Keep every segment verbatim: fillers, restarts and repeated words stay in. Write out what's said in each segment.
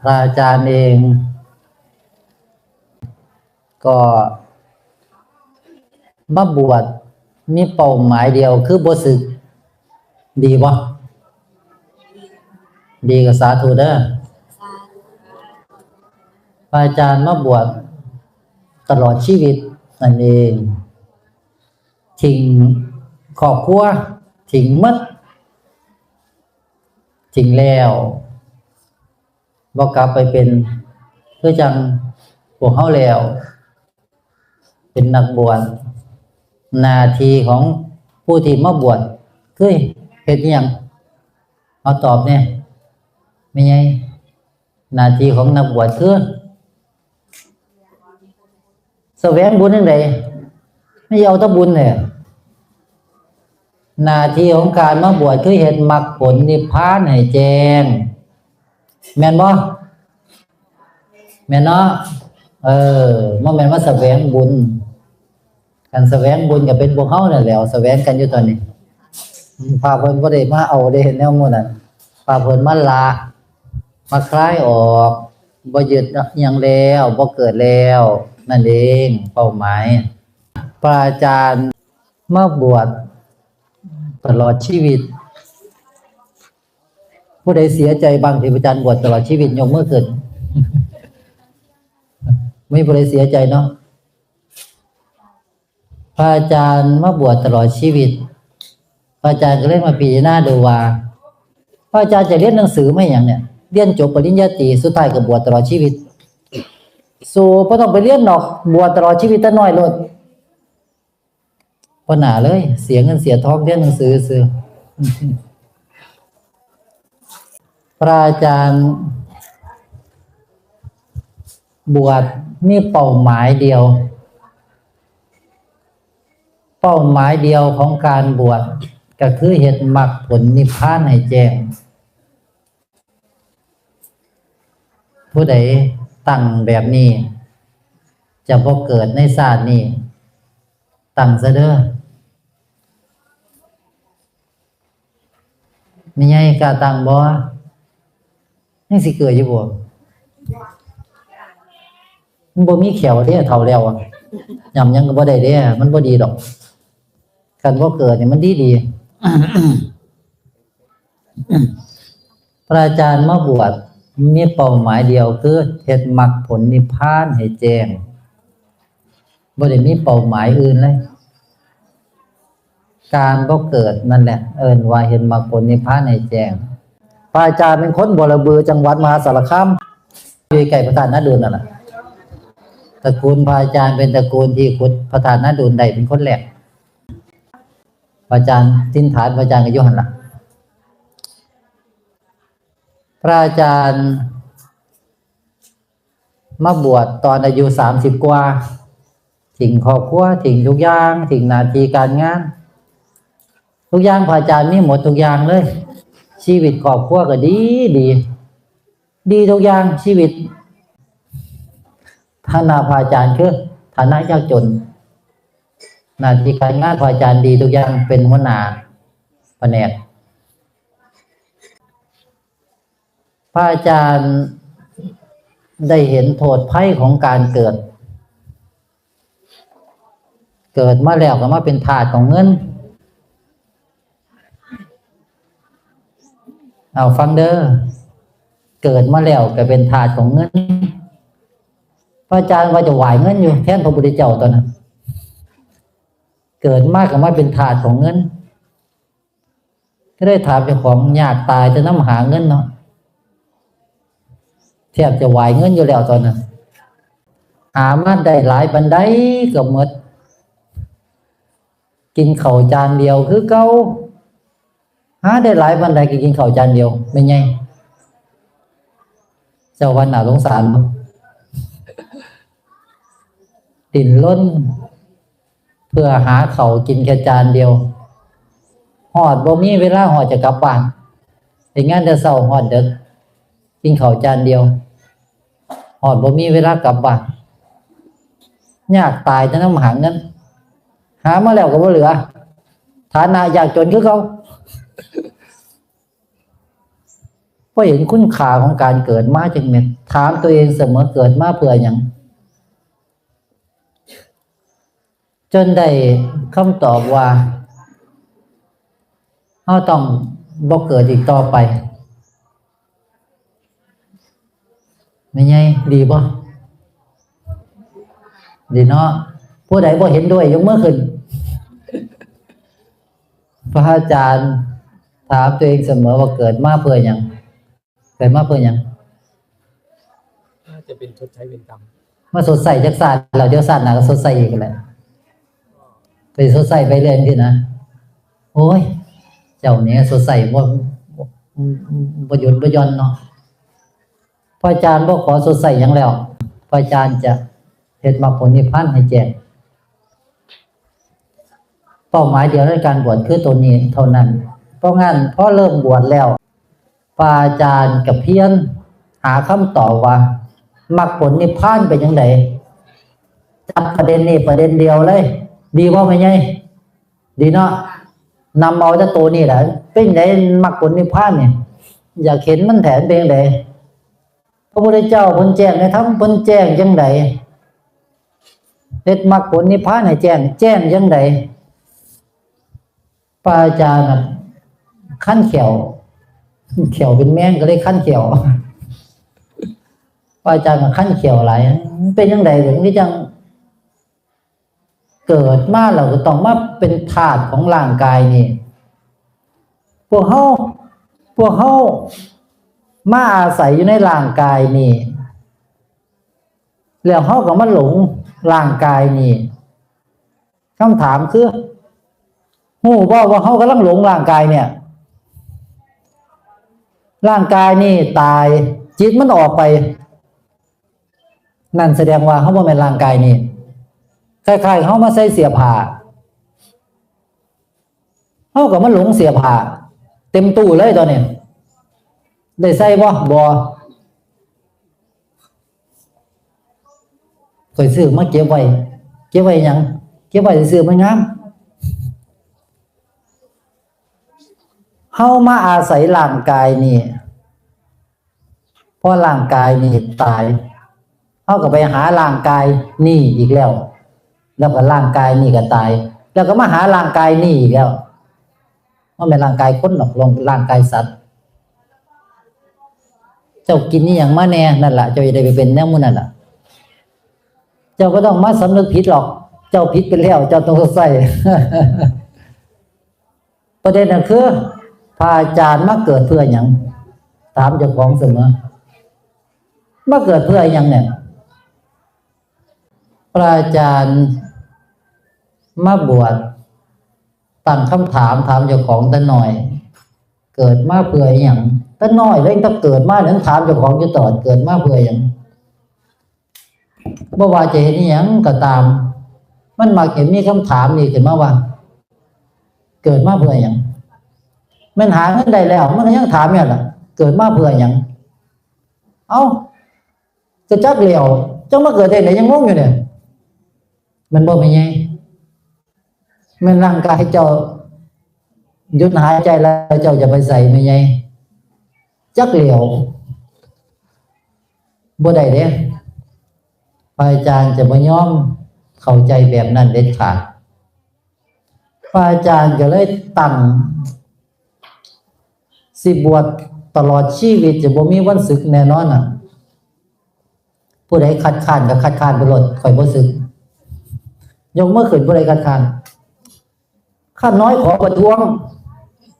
พระอาจารย์เอง ก็มาบวชมีเป้าหมายเดียวคือบ่สึก ดีบ่ ดีก็สาธุเด้อ พระอาจารย์มาบวชตลอดชีวิตนั่นเอง ทิ้งครอบครัว ทิ้งหมด ทิ้งแล้ว บ่กลับไปเป็นคือจั่งพวกเฮาแล้ว เป็นนักบวช หน้าที่ของผู้ที่มาบวชคือเฮ็ดอิหยัง เอาตอบแหน่ แม่ใหญ่ หน้าที่ของนักบวชคือ แสวงบุญจั่งใด ไม่เอาแต่บุญเนี่ย หน้าที่ของการมาบวชคือเฮ็ดมรรคผลนิพพานให้แจ้ง แม่นบ่ แม่นเนาะ เออ บ่แม่นมาแสวงบุญ คันแสวงบุญก็เป็นพวกเฮานั่นแหล้ว แสวงกันอยู่ตอนนี้ พระเพิ่นบ่ได้มาเอาเด้ แนวหมู่นั้น พระเพิ่นมาละ มาคลายออก บ่ยึดอิหยังแล้ว บ่เกิดแล้ว นั่นเอง เป้าหมาย พระอาจารย์มาบวชตลอดชีวิต ผู้ใดเสียใจบ้างที่พระอาจารย์บวชตลอดชีวิต ยกมือขึ้น ไม่มีผู้ใดเสียใจเนาะ พระอาจารย์มาบวชตลอดชีวิต พระอาจารย์ก็เลยมาพิจารณาดูว่า พระอาจารย์จะเรียนหนังสือมาหยังเนี่ย เรียนจบปริญญาตรี สุดท้ายก็บวชตลอดชีวิต สูบ่ต้องไปเรียนดอก บวชตลอดชีวิตแต่น้อยโลด บ่น่าเลย เสียเงินเสียทองเรียนหนังสือซื่อ พระอาจารย์บวชมีเป้าหมายเดียว เป้าหมายเดียวของการบวชก็คือเฮ็ดมรรคผลนิพพานให้แจ้ง ผู้ใดตั้งแบบนี้ จะบ่เกิดในชาตินี้ ตั้งซะเด้อ แม่ใหญ่กล้าตั้งบ่ ยังสิเกิดอยู่บ่ มันบ่มีแข้วเด้ เฒ่าแล้วอะ ย่ำหยังก็บ่ได้เด้ มันบ่ดีดอก คันบ่เกิดนี่มันดีดี พระอาจารย์มาบวชมีเป้าหมายเดียวคือเฮ็ดมรรคผลนิพพานให้แจ้ง บ่ได้มีเป้าหมายอื่นเลย การบ่เกิดนั่นแหละ เอิ้นว่าเฮ็ดมรรคผลนิพพานให้แจ้ง พระอาจารย์เป็นคนบ่อระบือ จังหวัดมหาสารคาม อยู่ใกล้พระธาตุนาดูลนั่นล่ะ ตระกูลพระอาจารย์เป็นตระกูลที่ขุดพระธาตุนาดูลได้เป็นคนแรก พระอาจารย์ถิ่นฐานพระอาจารย์ก็อยู่หั่นล่ะ พระอาจารย์มาบวชตอนอายุสามสิบกว่า ทิ้งครอบครัว ทิ้งทุกอย่าง ทิ้งหน้าที่การงาน ทุกอย่างพระอาจารย์มีหมดทุกอย่างเลย ชีวิตครอบครัวก็ดีดี ดีทุกอย่าง ชีวิต ฐานะพระอาจารย์คือฐานะยากจน หน้าที่การงานพระอาจารย์ดีทุกอย่าง เป็นหัวหน้าแผนก พระอาจารย์ได้เห็นโทษภัยของการเกิด เกิดมาแล้วก็มาเป็นทาสของเงิน เอาฟังเด้อ เกิดมาแล้วก็เป็นทาสของเงิน พระอาจารย์ว่าจะไหว้เงินอยู่แทนพระพุทธเจ้าตอนนั้น เกิดมาก็มาเป็นทาสของเงิน ก็ได้ถามเจ้าของ ยากตายแต่นำหาเงินเนาะ แทบจะไหว้เงินอยู่แล้วตอนนั้น หามาได้หลายปานใดก็หมด กินข้าวจานเดียวคือเก่า หาได้หลายปานใดก็กินข้าวจานเดียว แม่นไง เจ้าว่าน่าสงสารบ่ ดิ้นรนเพื่อหาข้าวกินแค่จานเดียว ฮอดบ่มีเวลาฮอดจะกลับบ้าน เฮ็ดงานแต่เช้าฮอดดึก กินข้าวจานเดียว ฮอดบ่มีเวลากลับบ้าน ยากตายแต่นำหาเงิน หามาแล้วก็บ่เหลือ ฐานะยากจนคือเก่า พอเห็นคุณค่าของการเกิดมาจังแม่นถามตัวเองเสมอ เกิดมาเพื่อหยัง จนได้คำตอบว่า เฮาต้องบ่เกิดอีกต่อไป แม่ใหญ่ ดีบ่ ดีเนาะ ผู้ใดบ่เห็นด้วยยกมือขึ้น พระอาจารย์ถามตัวเองเสมอว่าเกิดมาเพื่อหยัง เกิดมาเพื่อหยัง น่าจะเป็นชดใช้เวรกรรม มาชดใช้จักชาติแล้ว เดี๋ยวชาติหน้าก็ชดใช้อีกแหละ ไปชดใช้ไปเรื่อยนี่นะ โอ้ย เจ้านี่ชดใช้บ่ บ่หยุดบ่หย่อนเนาะ พระอาจารย์บ่ขอชดใช้หยังแล้ว พระอาจารย์จะเฮ็ดมรรคผลนิพพานให้แจ้ง เป้าหมายเดียวในการบวชคือตัวนี้เท่านั้น เพราะงั้นพอเริ่มบวชแล้ว พระอาจารย์ก็เพียรหาคำตอบว่า มรรคผลนิพพานเป็นจั่งใด จับประเด็นนี้ประเด็นเดียวเลย ดีบ่แม่ใหญ่ ดีเนาะ นำเอาแต่ตัวนี้แหละ เป็นจั่งใดมรรคผลนิพพานนี่ อยากเห็นมันแท้เป็นจั่งใด พระพุทธเจ้าเพิ่นแจ้งในธรรม เพิ่นแจ้งจั่งใด เฮ็ดมรรคผลนิพพานให้แจ้ง แจ้งจั่งใด พระอาจารย์น่ะคันแข้ว แข้วเป็นแมงก็เลยคันแข้ว พระอาจารย์ก็คันแข้วหลาย มันเป็นจั่งใด เดี๋ยวนี้จั่ง เกิดมาแล้วก็ต้องมาเป็นทาสของร่างกายนี่ พวกเฮา พวกเฮามาอาศัยอยู่ในร่างกายนี่ แล้วเฮาก็มาหลงร่างกายนี่ คำถามคือ ฮู้บ่ว่าเฮากำลังหลงร่างกายเนี่ย ร่างกายนี่ตาย จิตมันออกไป นั่นแสดงว่าเฮาบ่แม่นร่างกายนี่ คล้ายๆ เฮามาใส่เสื้อผ้า เฮาก็มาหลงเสื้อผ้า เต็มตู้เลยตอนนี้ ได้ใส่บ่ บ่ ข้อยซื้อมาเก็บไว้ เก็บไว้หยัง เก็บไว้ซื่อๆ มันงาม เฮามาอาศัยร่างกายนี่ พอร่างกายนี่ตาย เฮาก็ไปหาร่างกายนี่อีกแล้ว แล้วก็ร่างกายนี่ก็ตาย แล้วก็มาหาร่างกายนี่อีกแล้ว มันเป็นร่างกายคนหรอก ร่างกายสัตว์ เจ้ากินนี่ยังมาแน่ นั่นล่ะ เจ้าจะได้ไปเป็นแนวหมู่นั่นล่ะ เจ้าบ่ต้องมาสำนึกผิดหรอก เจ้าผิดไปแล้ว เจ้าต้องใส่ ประเด็นน่ะคือ พระอาจารย์มาเกิดเพื่อหยัง ถามเจ้าของเสมอ มาเกิดเพื่อหยังเนี่ย พระอาจารย์มาบวช ตั้งคำถามถามเจ้าของแต่น้อย เกิดมาเพื่อหยัง แต่น้อยเลย ตั้งแต่เกิดมาเนี่ยถามเจ้าของอยู่ตลอด เกิดมาเพื่อหยัง บ่ว่าจะเฮ็ดอิหยังก็ตาม มันมักจะมีคำถามนี้ขึ้นมาว่า เกิดมาเพื่อหยัง แม่นหาเงินได้แล้ว มันก็ยังถามอยู่ล่ะ เกิดมาเพื่อหยัง เอ้า ก็จักแล้ว จักมาเกิดได้ได๋ ยังงงอยู่เนี่ย มันบ่แม่นไง แม่นร่างกายเจ้าหยุดหายใจแล้ว เจ้าจะไปใสแม่นไง จักแล้ว บ่ได้เด้ พระอาจารย์จะบ่ยอมเข้าใจแบบนั้นเด็ดขาด พระอาจารย์ก็เลยตั้ง สิบวชตลอดชีวิตจะบ่มีวันสึกแน่นอนน่ะ ผู้ใดคัดค้านก็คัดค้านไปโลด ข้อยบ่สึก ยกมือขึ้น ผู้ใดคัดค้าน ข้าน้อยขอประท้วง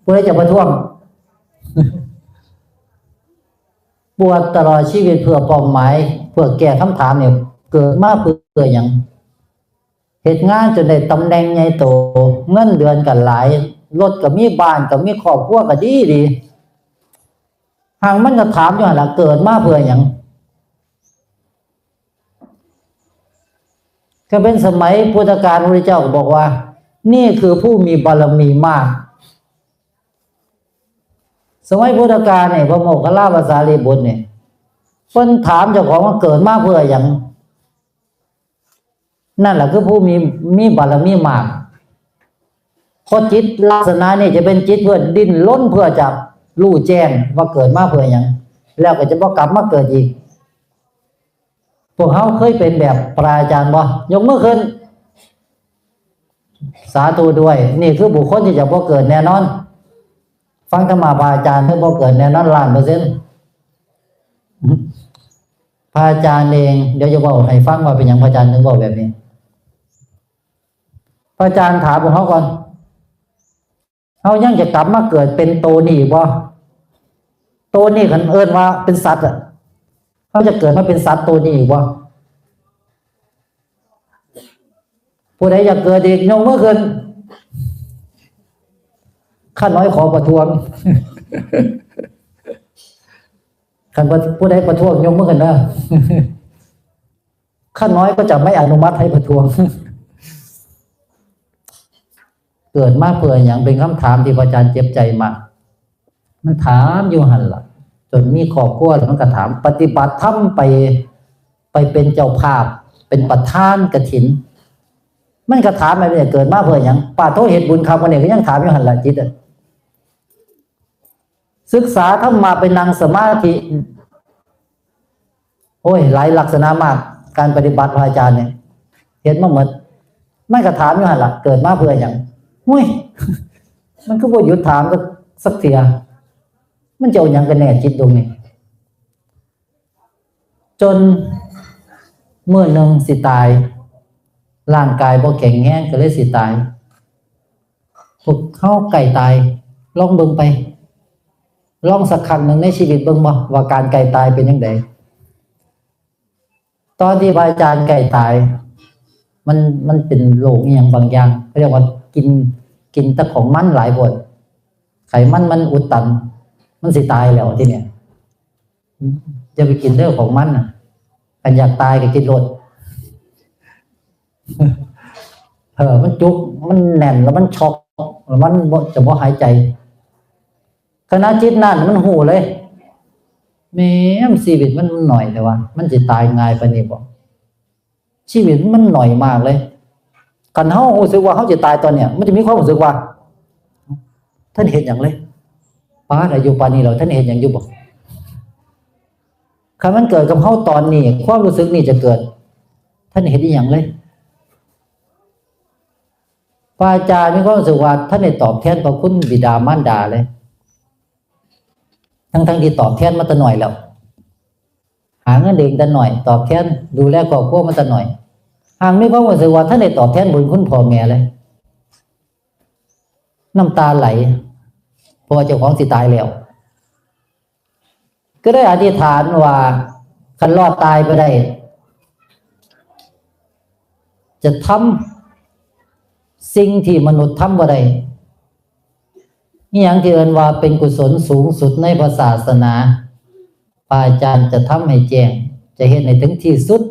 ผู้ใดจะประท้วง บวชตลอดชีวิตเพื่อเป้าหมาย เพื่อแก้คำถามเนี่ย เกิดมาเพื่อหยัง เฮ็ดงานจนได้ตำแหน่งใหญ่โต เงินเดือนก็หลาย รถก็มี บ้านก็มี ครอบครัวก็ดีดี หากมันก็ถามอยู่หั่นล่ะ เกิดมาเพื่อหยัง ก็เป็นสมัยพุทธกาล พระพุทธเจ้าก็บอกว่า นี่คือผู้มีบารมีมาก สมัยพุทธกาลเนี่ย พระโมคคัลลาภาษารีบุตรเนี่ย เพิ่นถามเจ้าของว่าเกิดมาเพื่อหยัง นั่นแหละคือผู้มี มีบารมีมาก เพราะจิตลักษณะนี่จะเป็นจิตเพื่อดิ้นรนเพื่อจะ รู้แจ้งว่าเกิดมาเพื่อหยัง แล้วก็จะบ่กลับมาเกิดอีก พวกเฮาเคยเป็นแบบพระอาจารย์บ่ ยกมือขึ้น สาธุด้วย นี่คือบุคคลที่จะบ่เกิดแน่นอน ฟังธรรมะพระอาจารย์คือบ่เกิดแน่นอนล้านเปอร์เซ็นต์ พระอาจารย์เอง เดี๋ยวจะบอกให้ฟังว่าเป็นหยังพระอาจารย์ถึงบอกแบบนี้ พระอาจารย์ถามพวกเขาก่อน เขายังจะกลับมาเกิดเป็นโตนี้อีกบ่ โตนี้คันเอิ้นว่าเป็นสัตว์อะ เขาจะเกิดมาเป็นสัตว์โตนี้อีกบ่ ผู้ใดอยากเกิดอีกยกมือขึ้น ข้าน้อยขอประท้วง คันผู้ใดประท้วงยกมือขึ้นเด้อ ข้าน้อยก็จะไม่อนุมัติให้ประท้วง เกิดมาเพื่อหยัง เป็นคำถามที่พระอาจารย์เจ็บใจมาก มันถามอยู่หั่นล่ะ จนมีครอบครัวแล้วมันก็ถาม ปฏิบัติธรรมไป ไปเป็นเจ้าภาพ เป็นประธานกฐิน มันก็ถามแบบนี้ เกิดมาเพื่อหยัง ปาโท เฮ็ดบุญครับ วันนี้ก็ยังถามอยู่หั่นล่ะ จิตอะ ศึกษาธรรมะ ไปนั่งสมาธิ โอ้ย หลายลักษณะมาก การปฏิบัติพระอาจารย์เนี่ย เห็นมาหมด มันก็ถามอยู่หั่นล่ะ เกิดมาเพื่อหยัง หุ้ย มันก็บ่หยุดถามสัก สักเทื่อ มันจะเอาหยังกันแน่ จิตดวงนี้ จนมื้อหนึ่งสิตาย ร่างกายบ่แข็งแรงก็เลยสิตาย พวกเฮาใกล้ตาย ลองเบิ่งไป ลองสักครั้งหนึ่งในชีวิตเบิ่งบ่ ว่าการใกล้ตายเป็นจั่งใด ตอนที่พระอาจารย์ใกล้ตาย มัน มันเป็นโรคอิหยังบางอย่าง เขาเรียกว่ากิน กินแต่ของมันหลายโพด ไขมันมันอุดตัน มันสิตายแล้วทีเนี้ย อย่าไปกินเด้อของมันน่ะ คันอยากตายก็กินโลด เออ มันจุก มันแน่น แล้วมันช็อก แล้วมันบ่ จะบ่หายใจ ขณะจิตนั้นมันฮู้เลย แหม ชีวิตมัน มันน้อยแต่ว่า มันสิตายง่ายปานนี้บ่ ชีวิตมันน้อยมากเลย คันเฮารู้สึกว่าเฮาสิตายตอนเนี้ย มันจะมีความรู้สึกว่า ท่านเฮ็ดหยังเลย ปานอายุปานนี้แล้ว ท่านเฮ็ดหยังอยู่บ่ คันมันเกิดกับเฮาตอนนี้ ความรู้สึกนี้จะเกิด ท่านเฮ็ดอีหยังเลย พระอาจารย์มีความรู้สึกว่าท่านได้ตอบแทนพระคุณบิดามารดาเลย ทั้งๆที่ตอบแทนมาแต่น้อยแล้ว หาเงินเองแต่น้อย ตอบแทนดูแลครอบครัวมาแต่น้อย หากมีความรู้สึกว่าท่านได้ตอบแทนบุญคุณพ่อแม่เลย น้ำตาไหล เพราะว่าเจ้าของสิตายแล้ว ก็ได้อธิษฐานว่า คันรอดตายไปได้ จะทำสิ่งที่มนุษย์ทำบ่ได้ นี่อย่างที่เอิ้นว่าเป็นกุศลสูงสุดในพระศาสนา พระอาจารย์จะทำให้แจ้ง จะเฮ็ดให้ถึงที่สุด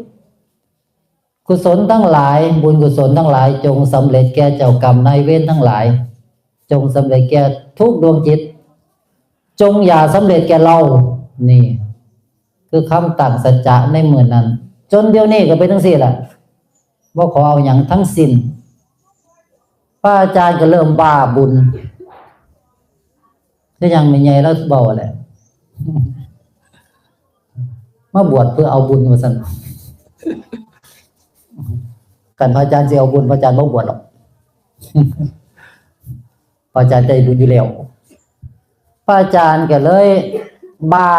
กุศลทั้งหลาย บุญกุศลทั้งหลาย จงสำเร็จแก่เจ้ากรรมนายเวรทั้งหลาย จงสำเร็จแก่ทุกดวงจิต จงอย่าสำเร็จแก่เรา นี่ คือคำตั้งสัจจะในมื้อนั้น จนเดี๋ยวนี้ก็เป็นจั่งซี้แหละ บ่ขอเอาหยังทั้งสิ้น พระอาจารย์ก็เริ่มบ้าบุญ ก็ยังไม่ใหญ่แล้วเบาแหละ มาบวชเพื่อเอาบุญว่าซั่น คันพระอาจารย์สิเอาบุญ พระอาจารย์บ่บวชหรอก พระอาจารย์ใจบุญอยู่แล้ว พระอาจารย์ก็เลยบ้า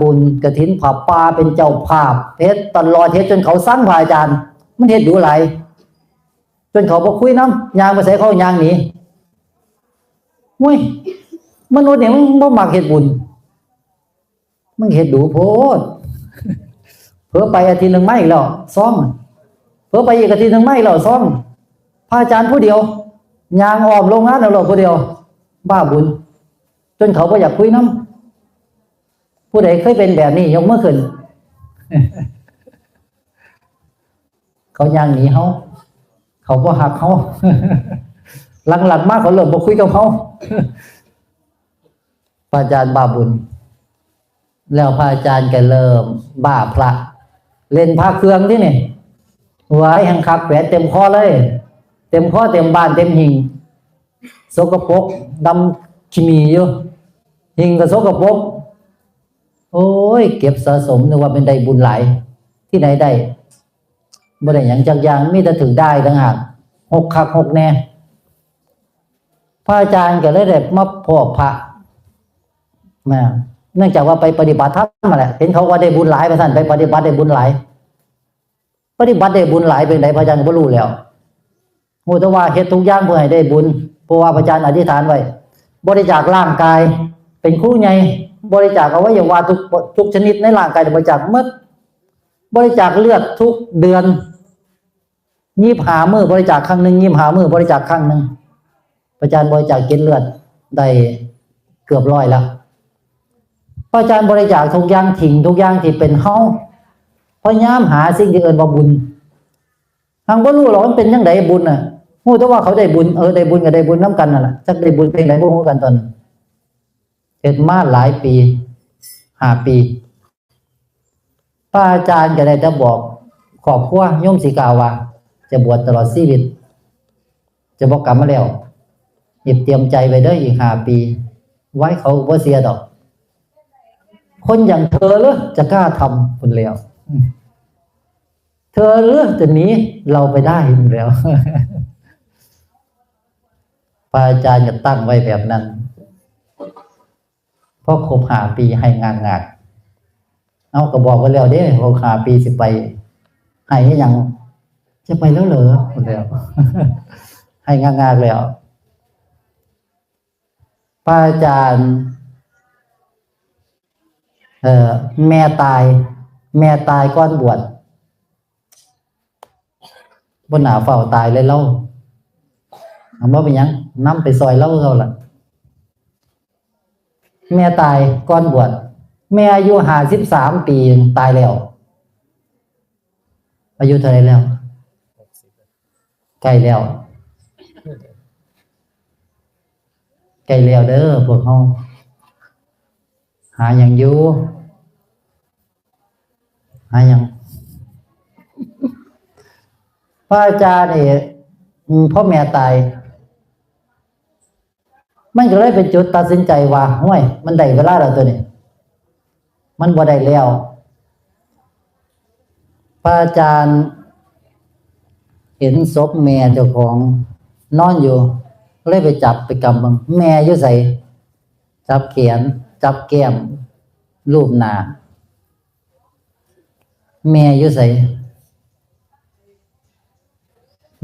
บุญกฐินผ้าป่าเป็นเจ้าภาพ เฮ็ดตลอด เฮ็ดจนเขาซังพระอาจารย์ มันเฮ็ดดูหลาย จนเขาบ่คุยนำ ย่างไปไสเขาย่างหนี เฮ้ย มนุษย์เนี่ยมันบ่มักเฮ็ดบุญ มึงเฮ็ดดูโพด เผลอไปอาทิตย์หนึ่งมาอีกแล้ว ซอง เผลอไปอีกอาทิตย์หนึ่งมาอีกแล้ว ซอง พระอาจารย์ผู้เดียว ย่างอ้อมโรงงานเอาโลดผู้เดียว บ้าบุญ จนเขาบ่อยากคุยนำ ผู้ใดเคยเป็นแบบนี้ยกมือขึ้น เขาย่างหนีเฮา เขาบ่ฮักเฮา หลังๆมาเขาเริ่มบ่คุยกับเฮา พระอาจารย์บ้าบุญ แล้วพระอาจารย์ก็เริ่มบ้าพระ เล่นพระเครื่องที่นี่ ไว้แห่งคักแผลเต็มคอเลย เต็มคอเต็มบ้านเต็มหิ้ง สกปรกดำขี้หมีอยู่ หิ้งก็สกปรก โอ้ย เก็บสะสมนึกว่าเป็นได้บุญหลาย ที่ไหนได้ บ่ได้หยังจักอย่าง มีแต่ถือได้ต่างหาก หกคักหกแน่ พระอาจารย์ก็เลยได้มาพบพระ นะ เนื่องจากว่าไปปฏิบัติธรรมมาแหละ เห็นเขาว่าได้บุญหลาย ว่าซั่น ไปปฏิบัติได้บุญหลาย ปฏิบัติได้บุญหลายเป็นได พระอาจารย์ก็บ่รู้แล้ว ฮู้แต่ว่าเฮ็ดทุกอย่างเพื่อให้ได้บุญ เพราะว่าพระอาจารย์อธิษฐานไว้ บริจาคร่างกาย เป็นครูใหญ่ บริจาคอวัยวะทุก ทุกชนิดในร่างกาย บริจาคหมด บริจาคเลือดทุกเดือน ยี่สิบห้ามื้อ บริจาคครั้งหนึ่ง ยี่สิบห้ามื้อ บริจาคครั้งหนึ่ง พระอาจารย์บริจาคเกล็ดเลือดได้เกือบร้อยแล้ว พระอาจารย์บริจาคทุกอย่าง ทิ้งทุกอย่างที่เป็นเฮา พยายามหาสิ่งที่เอิ้นว่าบุญ หังบ่รู้หรอกมันเป็นจั่งใดบุญน่ะ ฮู้แต่ว่าเขาได้บุญ เออ ได้บุญก็ได้บุญนำกันนั่นล่ะ จักได้บุญเพียงใดบ่ฮู้กันตอนนั้น เฮ็ดมาหลายปี ห้าปี พระอาจารย์ก็ได้แต่บอกครอบครัว โยมสิกล่าวว่า จะบวชตลอดชีวิต จะบ่กลับมาแล้ว ให้เตรียมใจไว้เด้อ อีกห้าปี ไว้เขาบ่เชื่อดอก คนอย่างเธอเหรอจะกล้าทำ พู้นแล้ว เธอเหรอจะหนีเราไปได้ พู้นแล้ว พระอาจารย์ก็ตั้งไว้แบบนั้น พอครบห้าปี ไห้งากๆ เอ้า ก็บอกไว้แล้วเด้ ครบห้าปีสิไป ไห้อีหยัง จะไปแล้วเหรอ พู้นแล้ว ไห้งากๆ แล้ว พระอาจารย์ เอ่อ แม่ตาย แม่ตายก่อนบวช บ่น่าฟ้าวตายเลยลาว บ่เป็นหยัง นำไปซ่อยลาวคือเก่าล่ะ แม่ตายก่อนบวช แม่อายุห้าสิบสามปีตายแล้ว อายุเท่าไหร่แล้ว ใกล้แล้ว ใกล้แล้วเด้อพวกเฮา หาหยังอยู่ หาหยัง พระอาจารย์นี่ อืม พ่อแม่ตาย มันก็เลยเป็นจุดตัดสินใจว่า ห้วย มันได้เวลาแล้วตัวนี้ มันบ่ได้แล้ว พระอาจารย์เห็นศพแม่เจ้าของนอนอยู่ เลยไปจับไปกำเบิ่ง แม่อยู่ไส จับแขน จับแก้ม ลูบหน้า แม่อยู่ไส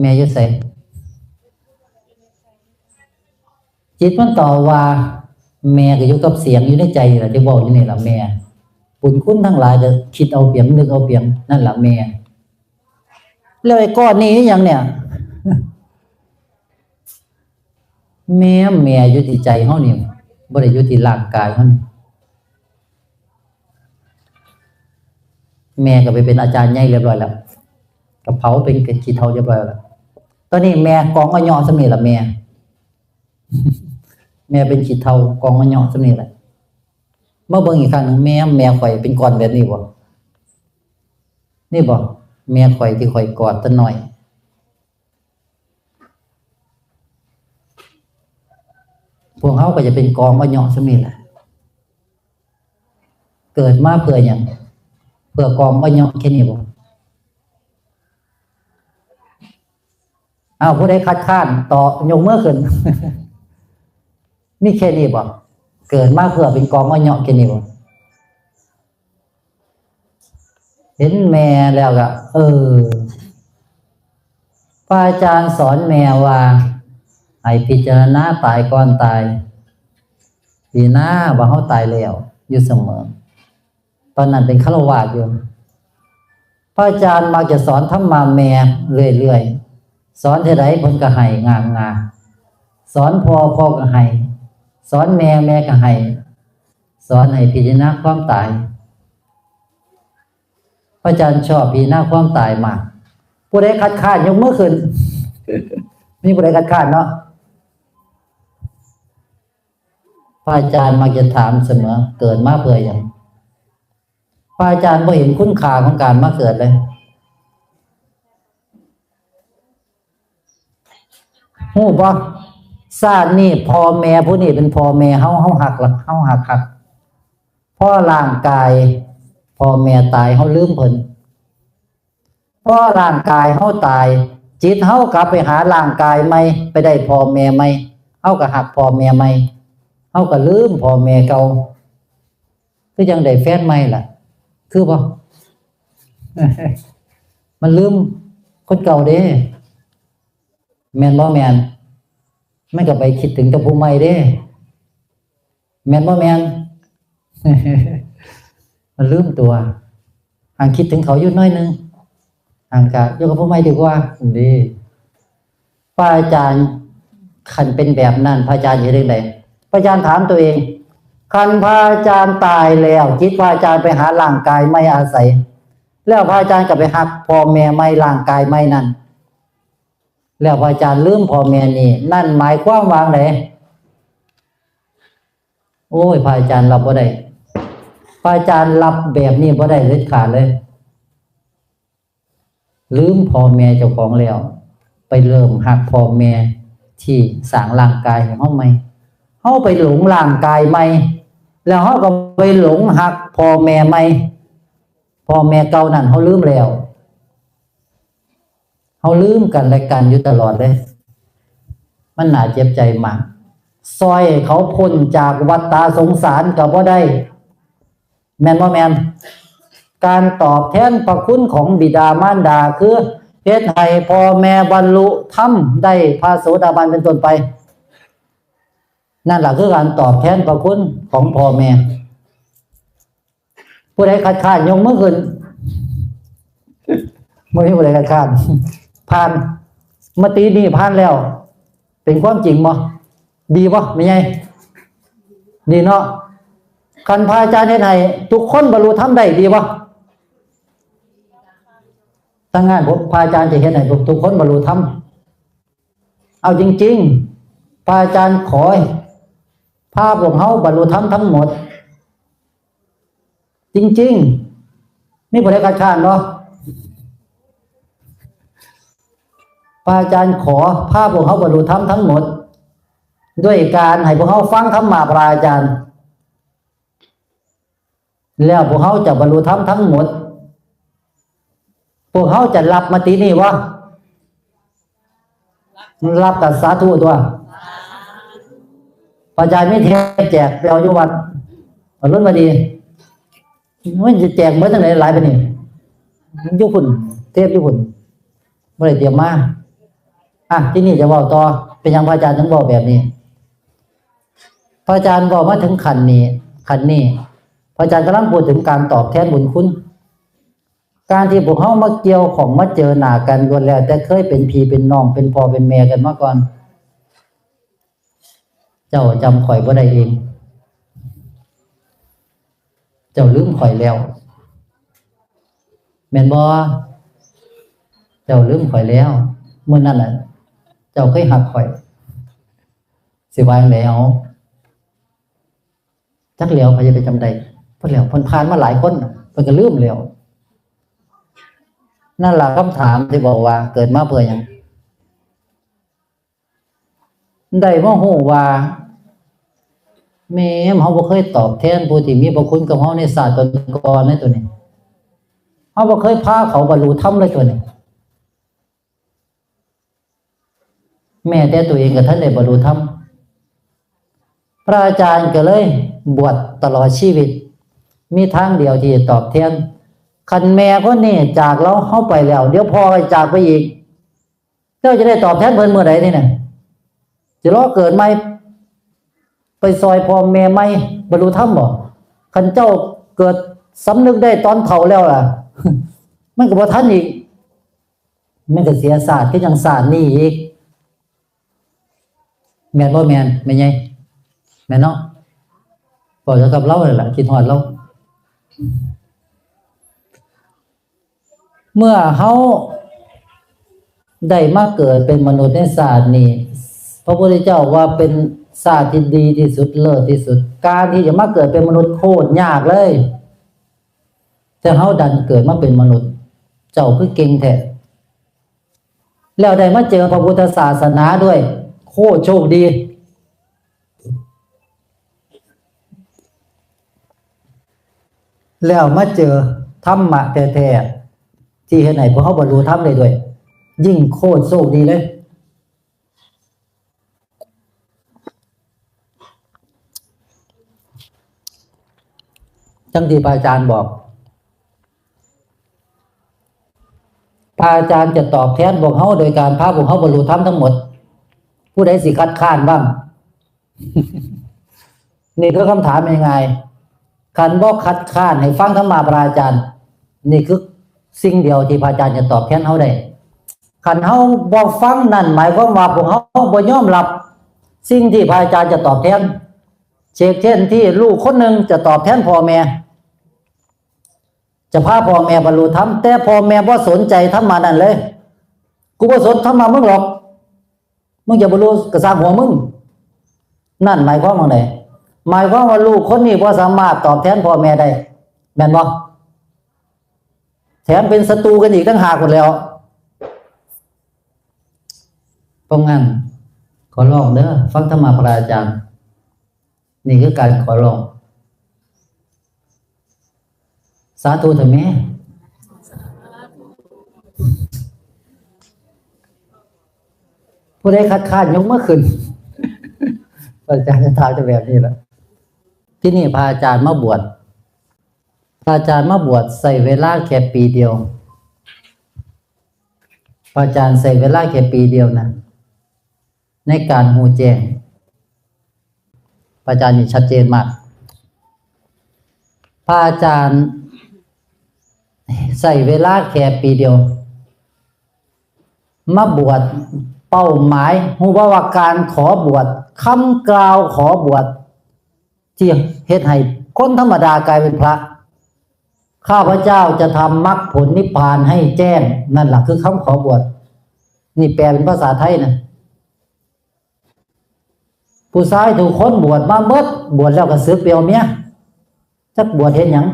แม่อยู่ไส จิตมันตอบว่า แม่ก็อยู่กับเสียงอยู่ในใจนี่ล่ะ ที่เว้าอยู่นี่ล่ะแม่ บุญคุณทั้งหลายก็คิดเอาเปรียบนึกเอาเปรียบ นั่นล่ะแม่ แล้วไอ้ก้อนนี้อีหยังเนี่ย แม่ แม่อยู่ที่ใจเฮานี่ บ่ได้อยู่ที่ร่างกายเฮานี่ แม่ก็ไปเป็นอาจารย์ใหญ่เรียบร้อยแล้ว ก็เผาเป็นขี้เถ้าเรียบร้อยแล้ว ตอนนี้แม่กองอ้อยย่อส่ำนี้ล่ะแม่ แม่เป็นขี้เถ้ากองอ้อยย่อส่ำนี้แหละ มาเบิ่งอีกครั้งหนึ่ง แม่ แม่ข่อยเป็นก้อนแบบนี้บ่ นี่บ่ แม่ข่อยที่ข่อยกอดแต่น้อย พวกเฮาก็จะเป็นกองอ้อยย่อส่ำนี้แหละ เกิดมาเพื่อหยัง เพื่อกองอ้อยย่อแค่นี้บ่ อ้าว ผู้ใดคัดค้านต่อ ยกมือขึ้น มีแค่นี้บ่ เกิดมาเพื่อเป็นกองอ้อยย่อแค่นี้บ่ เห็นแม่แล้วก็ เออ พระอาจารย์สอนแม่ว่า ให้พิจารณาตายก่อนตาย พิจารณาว่าเฮาตายแล้วอยู่เสมอ ตอนนั้นเป็นฆราวาสอยู่ พระอาจารย์มักจะสอนธรรมะแม่เรื่อยๆ สอนเท่าใดเพิ่นก็ให้งางา สอนพ่อ พ่อก็ให้ สอนแม่ แม่ก็ให้ สอนให้พิจารณาความตาย พระอาจารย์ชอบพิจารณาความตายมาก ผู้ใดคัดค้านยกมือขึ้น มีผู้ใดคัดค้านเนาะ พระอาจารย์มักจะถามเสมอ เกิดมาเพื่อหยัง พระอาจารย์บ่เห็นคุณค่าของการมาเกิดเลย ฮู้บ่ ชาตินี้พ่อแม่ผู้นี้เป็นพ่อแม่เฮา เฮาฮักละ เฮาฮักคัก พอร่างกายพ่อแม่ตาย เฮาลืมเพิ่น พอร่างกายเฮาตาย จิตเฮากลับไปหาร่างกายใหม่ ไปได้พ่อแม่ใหม่ เฮาก็ฮักพ่อแม่ใหม่ เฮาก็ลืมพ่อแม่เก่า คือจั่งได้แฟนใหม่ล่ะ คือบ่ มันลืมคนเก่าเด้ แม่นบ่แม่น มันก็ไปคิดถึงแต่ผู้ใหม่เด้ แม่นบ่แม่น มันลืมตัว ห่างคิดถึงเขาอยู่หน่อยหนึ่ง ห่างกะอยู่กับผู้ใหม่ดีกว่า นี่ พระอาจารย์ คันเป็นแบบนั้น พระอาจารย์เฮ็ดจั่งใด พระอาจารย์ถามตัวเอง คันพระอาจารย์ตายแล้ว จิตพระอาจารย์ไปหาร่างกายใหม่อาศัย แล้วพระอาจารย์ก็ไปฮักพ่อแม่ใหม่ ร่างกายใหม่นั่น แล้วพระอาจารย์ลืมพ่อแม่นี่ นั่นหมายความว่าไง โอ้ย พระอาจารย์รับบ่ได้ พระอาจารย์รับแบบนี้บ่ได้เด็ดขาดเลย ลืมพ่อแม่เจ้าของแล้ว ไปเริ่มฮักพ่อแม่ที่สร้างร่างกายให้เฮาใหม่ เฮาไปหลงร่างกายใหม่ แล้วเฮาก็ไปหลงฮักพ่อแม่ใหม่ พ่อแม่เก่านั่นเฮาลืมแล้ว เฮาลืมกันและกันอยู่ตลอดเลย มันน่าเจ็บใจมาก ซ่อยเขาพ้นจากวัฏฏะสงสารก็บ่ได้ แม่นบ่แม่น การตอบแทนพระคุณของบิดามารดาคือเฮ็ดให้พ่อแม่บรรลุธรรมได้พระโสดาบันเป็นต้นไป นั่นล่ะคือการตอบแทนพระคุณของพ่อแม่ ผู้ใดคัดค้านยกมือขึ้น บ่มีผู้ใดคัดค้าน ผ่าน มตินี้ผ่านแล้ว เป็นความจริงบ่ ดีบ่ แม่ใหญ่ ดีเนาะ คันพระอาจารย์เฮ็ดให้ทุกคนบรรลุธรรมได้ ดีบ่ ถ้างั้นผม พระอาจารย์จะเฮ็ดให้ทุกคนบรรลุธรรม เอาจริงๆ พระอาจารย์ขอให้พาพวกเฮาบรรลุธรรมทั้งหมด จริงๆ มีผู้ใดคัดค้านบ่ พระอาจารย์ขอพาพวกเฮาบรรลุธรรมทั้งหมด ด้วยการให้พวกเฮาฟังธรรมะพระอาจารย์ แล้วพวกเฮาจะบรรลุธรรมทั้งหมด พวกเฮาจะรับมตินี้บ่ รับก็สาธุตัว พระอาจารย์มีเทปแจกไปเอาอยู่วัด อรุณวดี มันจะแจกเบิดจั่งใด๋หลายปานนี้ มันอยู่พุ้น เทปอยู่พุ้น บ่ได้เตรียมมา อ่ะ ทีนี้จะเว้าต่อ เป็นหยังพระอาจารย์ถึงเว้าแบบนี้ พระอาจารย์เว้ามาถึงขั้นนี้ ขั้นนี้ พระอาจารย์กำลังพูดถึงการตอบแทนบุญคุณ การที่พวกเฮามาเกี่ยวข้องมาเจอหน้ากันล้วนแล้วแต่เคยเป็นพี่เป็นน้อง เป็นพ่อเป็นแม่กันมาก่อน เจ้าจำข้อยบ่ได้เอง เจ้าลืมข้อยแล้ว แม่นบ่ เจ้าลืมข้อยแล้ว มื้อนั้นน่ะ เจ้าเคยฮักข้อย สิว่าจั่งใด๋เอา จักแล้ว ไผจะไปจำได้ เพิ่นแล้ว เพิ่นผ่านมาหลายคนน่ะ เพิ่นก็ลืมแล้ว นั่นล่ะคำถามที่บอกว่าเกิดมาเพื่อหยัง ได้มาฮู้ว่า แม่น เฮาบ่เคยตอบแทนผู้ที่มีพระคุณกับเฮาในชาติก่อนๆ เลยตัวนี้ เฮาบ่เคยพาเขาบรรลุธรรมเลยตัวนี้ แม้แต่ตัวเองก็ทันได้บรรลุธรรม พระอาจารย์ก็เลยบวชตลอดชีวิต มีทางเดียวที่จะตอบแทน คันแม่คนนี้จากเรา เฮาไปแล้ว เดี๋ยวพ่อก็จากไปอีก เจ้าจะได้ตอบแทนเพิ่นมื้อใด๋นี่น่ะ สิรอเกิดใหม่ ไปซ่อยพ่อแม่ใหม่ บรรลุธรรมบ่ คันเจ้าเกิดสำนึกได้ตอนเฒ่าแล้วล่ะ มันก็บ่ทันอีก มันก็เสียชาติคือจั่งชาตินี้อีก แม่นบ่แม่น แม่ใหญ่ แม่นเนาะ เว้าเกี่ยวกับลาวนั่นล่ะ คิดฮอดลาว เมื่อเฮาได้มาเกิดเป็นมนุษย์ในชาตินี้ พระพุทธเจ้าว่าเป็นชาติที่ดีที่สุด เลิศที่สุด การที่จะมาเกิดเป็นมนุษย์โคตรยากเลย แต่เฮาดันเกิดมาเป็นมนุษย์ เจ้าคือเก่งแท้ แล้วได้มาเจอพระพุทธศาสนาด้วย โคตรโชคดี แล้วมาเจอธรรมะแท้ๆ ที่เฮ็ดให้พวกเฮาบรรลุธรรมได้ด้วย ยิ่งโคตรโชคดีเลย จังที่พระอาจารย์บอก พระอาจารย์จะตอบแทนพวกเฮาโดยการพาพวกเฮาบรรลุธรรมทั้งหมด ผู้ใดสิคัดค้านบ้าง นี่คือคำถามง่ายๆ คันบ่คัดค้านให้ฟังธรรมะพระอาจารย์ นี่คือสิ่งเดียวที่พระอาจารย์จะตอบแทนเฮาได้ คันเฮาบ่ฟังนั่นหมายความว่าพวกเฮาบ่ยอมรับสิ่งที่พระอาจารย์จะตอบแทน เช่นที่ลูกคนหนึ่งจะตอบแทนพ่อแม่ จะพาพ่อแม่บรรลุธรรม แต่พ่อแม่บ่สนใจธรรมะนั่นเลย กูบ่สนธรรมะมึงหรอก มึงจะบรรลุกะซ่างหัวมึง นั่นหมายความว่าไง หมายความว่าลูกคนนี้บ่สามารถตอบแทนพ่อแม่ได้ แม่นบ่ แถมเป็นศัตรูกันอีกต่างหากหมดแล้ว เพราะงั้น ขอร้องเด้อ ฟังธรรมะพระอาจารย์ นี่คือการขอร้อง สาธุเถอะแม่ ผู้ใดคัดค้านยกมือขึ้น พระอาจารย์จะถามจะแบบนี้แหละ ที่นี่พระอาจารย์มาบวช พระอาจารย์มาบวชใช้เวลาแค่ปีเดียว พระอาจารย์ใช้เวลาแค่ปีเดียวนะ ในการฮู้แจ้ง พระอาจารย์นี่ชัดเจนมาก พระอาจารย์ใช้เวลาแค่ปีเดียว มาบวช เป้าหมาย ฮู้บ่ว่าการขอบวช คำกล่าวขอบวช ที่เฮ็ดให้คนธรรมดากลายเป็นพระ ข้าพเจ้าจะทำมรรคผลนิพพานให้แจ้ง นั่นล่ะคือคำขอบวช นี่แปลเป็นภาษาไทยนะ ผู้ชายทุกคนบวชมาเบิด บวชแล้วก็สึกไปเอาเมีย จักบวชเฮ็ดหยัง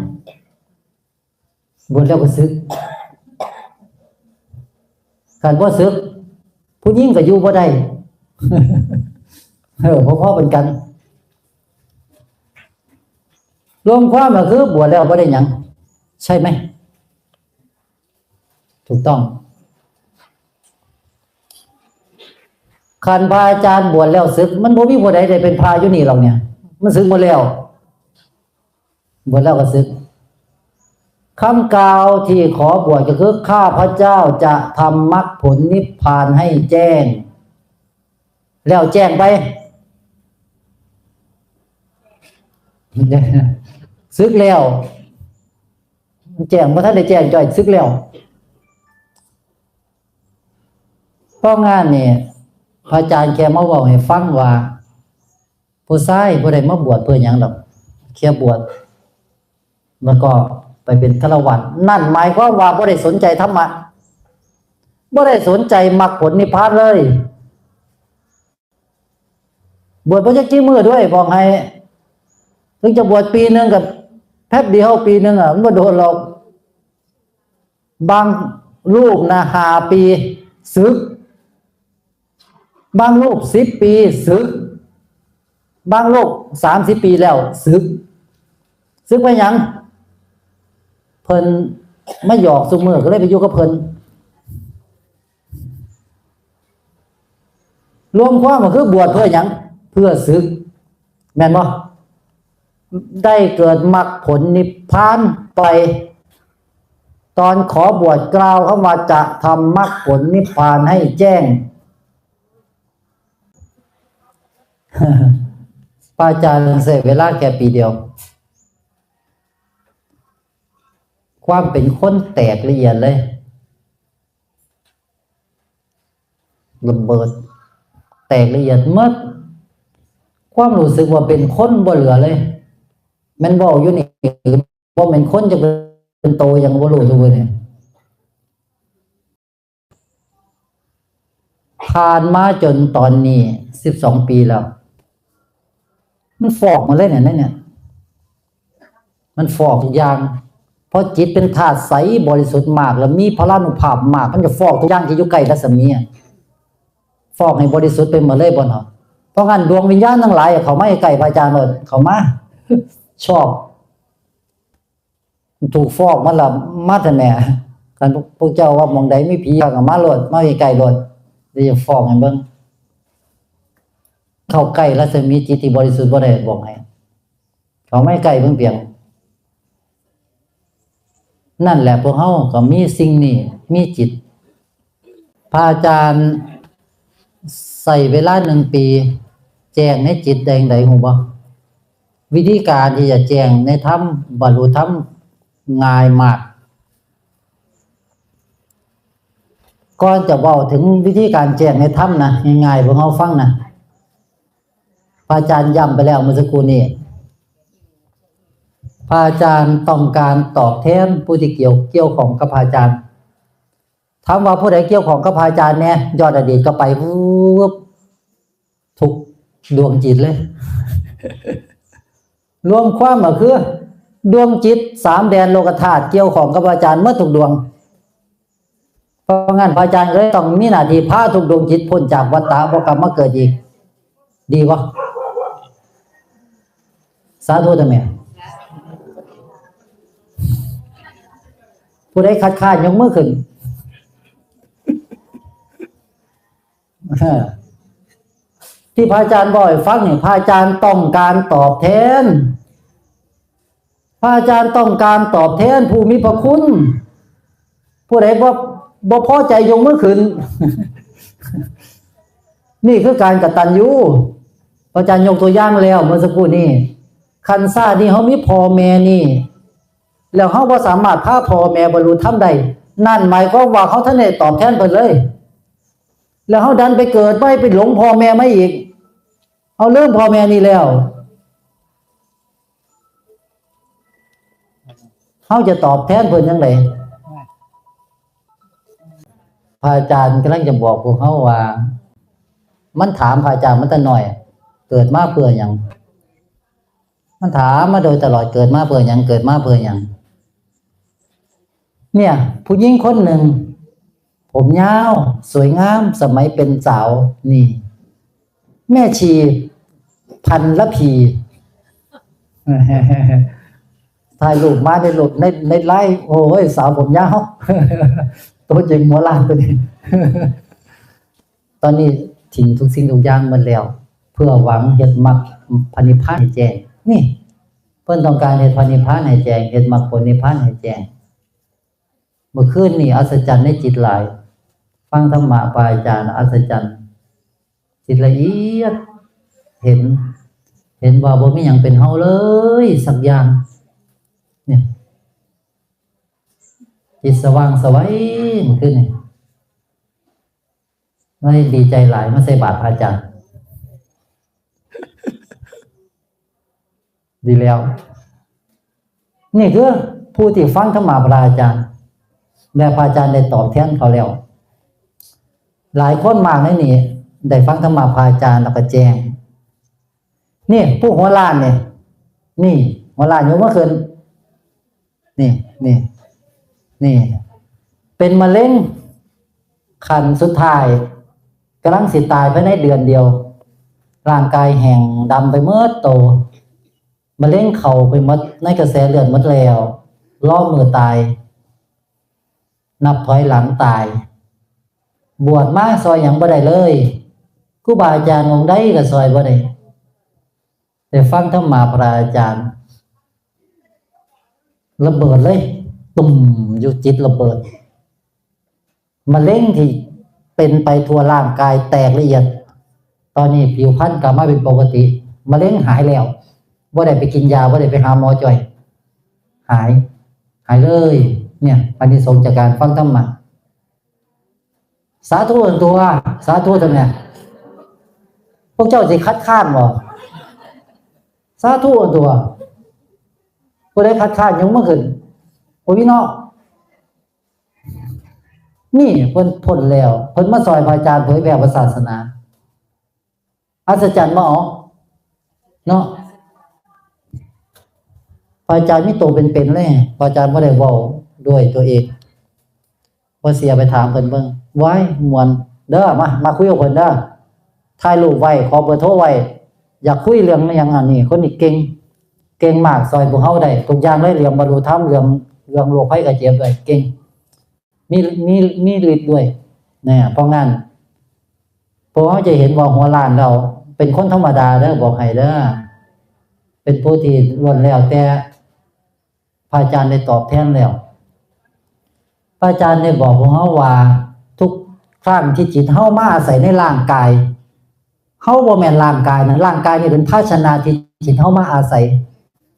บวชแล้วก็สึก คันบ่สึก ผู้หญิงก็อยู่บ่ได้ เออ พอๆ เป็นกัน รวมความก็คือบวชแล้วบ่ได้หยัง ใช่ไหม ถูกต้อง คันพระอาจารย์บวชแล้วสึก มันบ่มีผู้ใดได้เป็นพระอยู่นี่หรอกเนี่ย มันสึกหมดแล้ว บวชแล้วก็สึก คำกล่าวที่ขอบวชก็คือ ข้าพเจ้าจะทำมรรคผลนิพพานให้แจ้ง แล้วแจ้งไป สึกแล้ว แจ้ง บ่ทันได้แจ้งจ้อย สึกแล้ว เพราะงานนี่ พระอาจารย์แค่มาเว้าให้ฟังว่า ผู้ชายบ่ได้มาบวชเพื่อหยังดอก แค่บวช แล้วก็ไปเป็นฆราวาส นั่นหมายความว่าบ่ได้สนใจธรรมะ บ่ได้สนใจมรรคผลนิพพานเลย บวชบ่จักกี่มื้อด้วย บอกให้ ถึงจะบวชปีหนึ่งกับแป๊บเดียว ปีหนึ่งอะ มันบ่โดนหรอก บางรูปนะ ห้าปี สึก บางรูป สิบปี สึก บางรูป สามสิบปีแล้ว สึก สึกไปหยัง เพิ่นมาหยอกซุมื้อ ก็เลยไปอยู่กับเพิ่น รวมความก็คือบวชเพื่อหยัง เพื่อสึก แม่นบ่ ได้เกิดมรรคผลนิพพานไป ตอนขอบวชกล่าวคำว่าจะทำมรรคผลนิพพานให้แจ้ง พระอาจารย์ใช้เวลาแค่ปีเดียว ความเป็นคนแตกละเอียดเลย ระเบิด แตกละเอียดหมด ความรู้สึกว่าเป็นคนบ่เหลือเลย แม่นเว้าอยู่นี่ บ่แม่นคนจะเป็นโตยังบ่รู้ทุกมื้อนี่ ผ่านมาจนตอนนี้ สิบสองปีแล้ว มันฟอกหมดเลยเนี่ย ในเนี่ย มันฟอกทุกอย่าง เพราะจิตเป็นธาตุใสบริสุทธิ์มาก แล้วมีพลานุภาพมาก มันจะฟอกทุกอย่างที่อยู่ใกล้รัศมีอะ ฟอกให้บริสุทธิ์ไปหมดเลยบ่เนาะ เพราะงั้นดวงวิญญาณทั้งหลายเข้ามาใกล้พระอาจารย์โลด เข้ามา ชอบ ถูกฟอกมาละ มาแต่แม่ คันพวกเจ้าว่าหม่องใดมีผี ก็มาโลด มาใกล้ๆโลด เดี๋ยวจะฟอกให้เบิ่ง เข้าใกล้รัศมีจิตที่บริสุทธิ์บ่ได้ บอกให้ เข้ามาใกล้เพียงๆ นั่นแหละ พวกเฮาก็มีสิ่งนี้ มีจิต พระอาจารย์ใช้เวลาหนึ่งปี แจ้งในจิตได้จั่งใดฮู้บ่ วิธีการที่จะแจ้งในธรรม บรรลุธรรม ง่ายมาก ก่อนจะเว้าถึงวิธีการแจ้งในธรรมนะ ง่ายๆ พวกเฮาฟังนะ พระอาจารย์ย้ำไปแล้วเมื่อสักครู่นี้ พระอาจารย์ต้องการตอบแทนผู้ที่เกี่ยว เกี่ยวข้องกับพระอาจารย์ ถามว่าผู้ใดเกี่ยวข้องกับพระอาจารย์แน่ ย้อนอดีตกลับไป วืบ ทุกดวงจิตเลย รวมความก็คือ ดวงจิตสามแดนโลกธาตุเกี่ยวข้องกับพระอาจารย์หมดทุกดวง เพราะงั้นพระอาจารย์ก็เลยต้องมีหน้าที่พาทุกดวงจิตพ้นจากวัฏฏะ บ่กลับมาเกิดอีก ดีบ่ สาธุเถอะแม่ ผู้ใดคัดค้านยกมือขึ้น ที่พระอาจารย์บอกให้ฟังนี่ พระอาจารย์ต้องการตอบแทน พระอาจารย์ต้องการตอบแทนผู้มีพระคุณ ผู้ใดบ่ บ่พอใจยกมือขึ้น นี่คือการกตัญญู พระอาจารย์ยกตัวอย่างแล้วเมื่อสักครู่นี้ คันชาตินี้เฮามีพ่อแม่นี่ แล้วเฮาบ่สามารถพาพ่อแม่บรรลุธรรมได้ นั่นหมายความว่าเฮาทันได้ตอบแทนเพิ่นเลย แล้วเฮาดันไปเกิดใหม่ ไปหลงพ่อแม่มาอีก เฮาลืมพ่อแม่นี่แล้ว เฮาจะตอบแทนเพิ่นจั่งใด พระอาจารย์กำลังจะบอกพวกเฮาว่า มันถามพระอาจารย์มาแต่น้อย เกิดมาเพื่อหยัง มันถามมาโดยตลอด เกิดมาเพื่อหยัง เกิดมาเพื่อหยัง เนี่ย ผู้หญิงคนหนึ่ง ผมยาว สวยงาม สมัยเป็นสาว นี่ แม่ชี พันละพี ถ่ายรูปมาในรูปใน ในไลน์ โอ้ย สาวผมยาว ตัวจริงหัวล้านตัวนี้ ตอนนี้ทิ้งทุกสิ่งทุกอย่างหมดแล้ว เพื่อหวังเฮ็ดมรรคพระนิพพานให้แจ้ง นี่ เพิ่นต้องการเฮ็ดพระนิพพานให้แจ้ง เฮ็ดมรรคผลนิพพานให้แจ้ง เมื่อคืนนี่อัศจรรย์ในจิตหลาย ฟังธรรมะพระอาจารย์อัศจรรย์ จิตละเอียด เห็น เห็นว่าบ่มีหยังเป็นเฮาเลยสักอย่าง เนี่ย จิตสว่างไสวเมื่อคืนนี่ เลยดีใจหลาย มาใส่บาตรพระอาจารย์ ดีแล้ว นี่คือผู้ที่ฟังธรรมะพระอาจารย์ และพระอาจารย์ได้ตอบแทนเขาแล้ว หลายคนมากในนี้ได้ฟังธรรมะพระอาจารย์แล้วก็แจ้ง นี่ผู้หัวล้านนี่ นี่ หัวล้านยกมือขึ้น นี่ นี่ นี่ เป็นมะเร็งขั้นสุดท้าย กำลังสิตายภายในเดือนเดียว ร่างกายแห้งดำไปหมดโต มะเร็งเข้าไปหมดในกระแสเลือดหมดแล้ว รอมื้อตาย นับถอยหลังตาย บวชมาซอยหยังบ่ได้เลย ครูบาอาจารย์องค์ใดก็ซอยบ่ได้ แต่ฟังธรรมะพระอาจารย์ ระเบิดเลย ตุ่ม อยู่จิตระเบิด มะเร็งที่เป็นไปทั่วร่างกายแตกละเอียด ตอนนี้ผิวพรรณกลับมาเป็นปกติ มะเร็งหายแล้ว บ่ได้ไปกินยา บ่ได้ไปหาหมอจ่อย หาย หายเลย เนี่ย อานิสงส์จากการฟังธรรมะ สาธุตัว สาธุทำไม พวกเจ้าสิคัดค้านบ่ สาธุตัว ผู้ใดคัดค้านยกมือขึ้น โอ้ยพี่น้อง นี่เพิ่นพ้นแล้ว เพิ่นมาซอยพระอาจารย์เผยแผ่พระศาสนา อัศจรรย์บ่ เนาะ พระอาจารย์มีตัวเป็นๆเลย พระอาจารย์บ่ได้เว้าด้วยตัวเอง บ่เสียไปถามเพิ่นเบิ่ง ว้าย ม่วน เด้อ มา มาคุยกับเพิ่นเด้อ ถ่ายรูปไว้ ขอเบอร์โทรไว้ อยากคุยเรื่องอิหยังอันนี้ คนนี้เก่ง เก่งมาก ซ่อยพวกเฮาได้ทุกอย่างเลย เรื่องบรรลุธรรม เรื่อง เรื่องโรคภัยไข้เจ็บได้เก่ง มี มี มีฤทธิ์ด้วยนะ เพราะงั้น พวกเฮาจะเห็นว่าหัวล้านแล้ว เป็นคนธรรมดาเด้อ บอกให้เด้อ เป็นผู้ที่ล้วนแล้วแต่พระอาจารย์ได้ตอบแทนแล้ว พระอาจารย์ได้บอกพวกเฮาว่า ทุกครั้งที่จิตเฮามาอาศัยในร่างกาย เฮาบ่แม่นร่างกายนะ ร่างกายนี่เป็นภาชนะที่จิตเฮามาอาศัย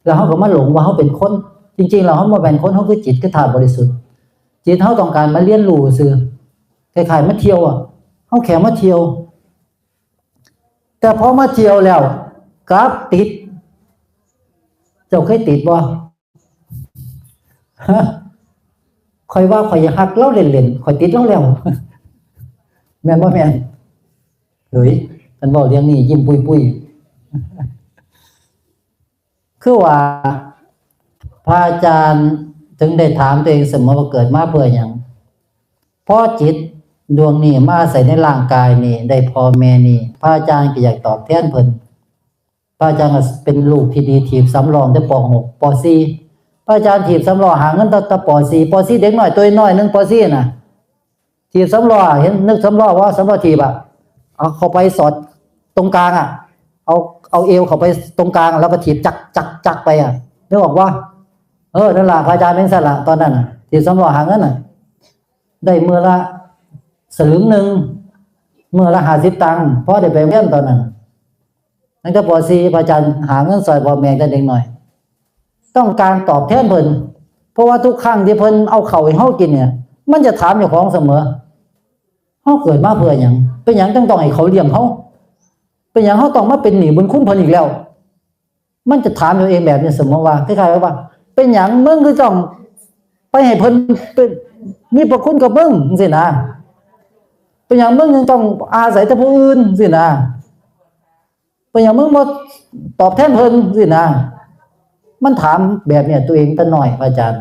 แล้วเฮาก็มาหลงว่าเฮาเป็นคน จริงๆแล้วเฮาบ่แม่นคน เฮาคือจิต คือธาตุบริสุทธิ์ จิตเฮาต้องการมาเรียนรู้ซื่อ คล้ายๆมาเที่ยวอะ เฮาแค่มาเที่ยว แต่พอมาเที่ยวแล้ว กลับติด เจ้าเคยติดบ่ ฮะ ข้อยว่าข้อยอยากฮักลาวเล่นๆ ข้อยติดลาวแล้ว แม่นบ่แม่น เฮ้ย คันเว้าเรื่องนี้ยิ้มปุยๆ คือว่า พระอาจารย์ถึงได้ถามตัวเองเสมอว่าเกิดมาเพื่อหยัง พอจิตดวงนี้มาอาศัยในร่างกายนี่ ได้พ่อแม่นี่ พระอาจารย์ก็อยากตอบแทนเพิ่น พระอาจารย์ก็เป็นลูกที่ดี ถีบสำล้อตั้งแต่ ป.หก ป.สี่ พระอาจารย์ถีบสำล้อหาเงินตั้งแต่ ป.สี่ ป.สี่ เด็กน้อยตัวน้อยหนึ่ง ป.สี่ น่ะ ถีบสำล้อ เห็น นึกสำล้อว่าสำล้อถีบอะ เอาเข้าไปสอดตรงกลางอะ เอา เอาเอวเข้าไปตรงกลาง แล้วก็ถีบจักจักจักไปอะ นึกออกบ่ เออ นั่นล่ะ พระอาจารย์เป็นซั่นล่ะ ตอนนั้นน่ะ ถีบสำล้อหาเงินน่ะ ได้มื้อละสลึงหนึ่ง มื้อละห้าสิบตังค์ พอได้ไปโรงเรียนตอนนั้น ตั้งแต่ ป.สี่ พระอาจารย์หาเงินซ่อยพ่อแม่แต่เด็กน้อย ต้องการตอบแทนเพิ่น เพราะว่าทุกครั้งที่เพิ่นเอาข้าวให้เฮากินเนี่ย มันจะถามเจ้าของเสมอ เฮาเกิดมาเพื่อหยัง เป็นหยังจึงต้องให้เขาเลี้ยงเฮา เป็นหยังเฮาต้องมาเป็นหนี้บุญคุณเพิ่นอีกแล้ว มันจะถามตัวเองแบบนี้เสมอว่า คล้ายๆว่า เป็นหยังมึงคือต้องไปให้เพิ่นเป็น มีพระคุณกับมึงจังซี้นะ เป็นหยังมึงยังต้องอาศัยแต่ผู้อื่นจังซี้นะ เป็นหยังมึงบ่ตอบแทนเพิ่นจังซี้นะ มันถามแบบเนี้ยตัวเองแต่น้อย พระอาจารย์